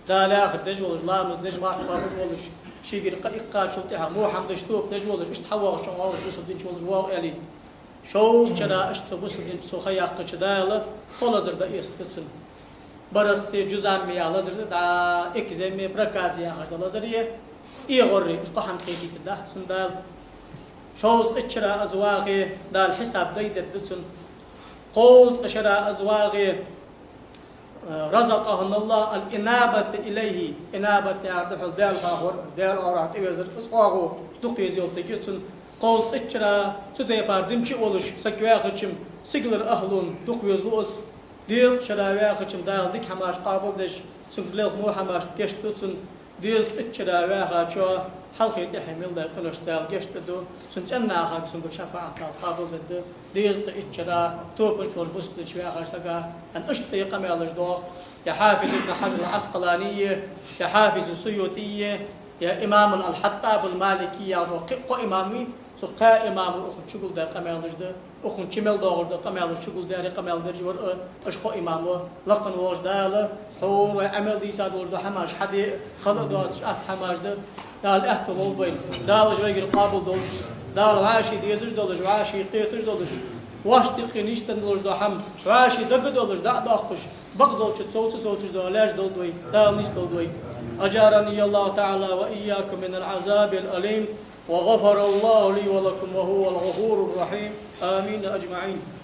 Дала яхар деш волаш, ламаз деш, марха кхоабаш волаш, шийгара кхы иккхачул тӀехьагӀа во хӀама деш, тоба деш волаш, иштта хьавоагӀачоа волаш, бусалба дин чу волаш воагӀа аьле, шовзткъа шера иштта цу бусалба дин чу цо ха яьккхача, Дала кхо лазар дӀаэцаргда цунна. Барас а, жузам а яха лазар да, дӀа, экзема, проказа яхаш дола лазар а, эгӀар а, кхо хӀама кхетийтаргдац цунна Дала. Шовзткъа итт шера из вагӀе, Дала хьисап дайдергда цунна. Кховзткъа шера из вагӀе, «رزقه الله الإنابة إليه». Инабат яхар да хьона Даьла хьоахавар, Даьла оагӀорахьа тӀавезар, из оагӀув дукха еза йолаш я цунна. Кховзткъа итт шера цу тайпара дин чу а волаш саг ваьхача-м, сигалара ахӀло дукха везалу из. Дезткъа шера ваьхача-м, Дала дика хӀамаш къоабалдеш, цунга лелха во хӀамашта гешт ду цунна. Дезткъа итт шера ваьхачоа хьалхе тӀехье мел даь къиношта Дала гешт ду, цун цӀен нахага цунгара шафаӀат Дала къоабалдергда. Дезткъа итт шера тоабанча волаш бусалба дин чу ваьхача сага, аьнна, иштта тайпара къамаьлаш доагӀа я Хьафиз ибн Хьаджар ал-Ӏаскъаланийи, я Хьафиз Суютийи, я имам ал-Хьаттаб ал-Маликийи яхаш кхы-, кхо имам ва, цу кхаь имама укхун чугулдаь къамаьлаш да. Укхун чу мел доагӀаш да къамаьлаш чугулдаьр, къамаьл деш вар а, аш кхо имам ва, лакха волча Дала, хьо вай Ӏамал дийца долаш да хӀамаш хьаде, хала доацаш атта хӀамаш да, Дала аьттув лолба вайна, Дала уж вайгара къоабал долда, Дала вӀаший дезаш долаш, вӀаший кхеташ долаш, вӀаший диккхе нийсденна долаш да хӀама, вӀаший дага долаш, дӀа а доаккхаш, бакъдолча совца совцаш да лаьш долда вай, Дала нийсдолда вай. أجارني الله تعالى وإياكم من العذاب الأليم، وغفر الله لي ولكم وهو الغفور الرحيم. آمين أجمعين.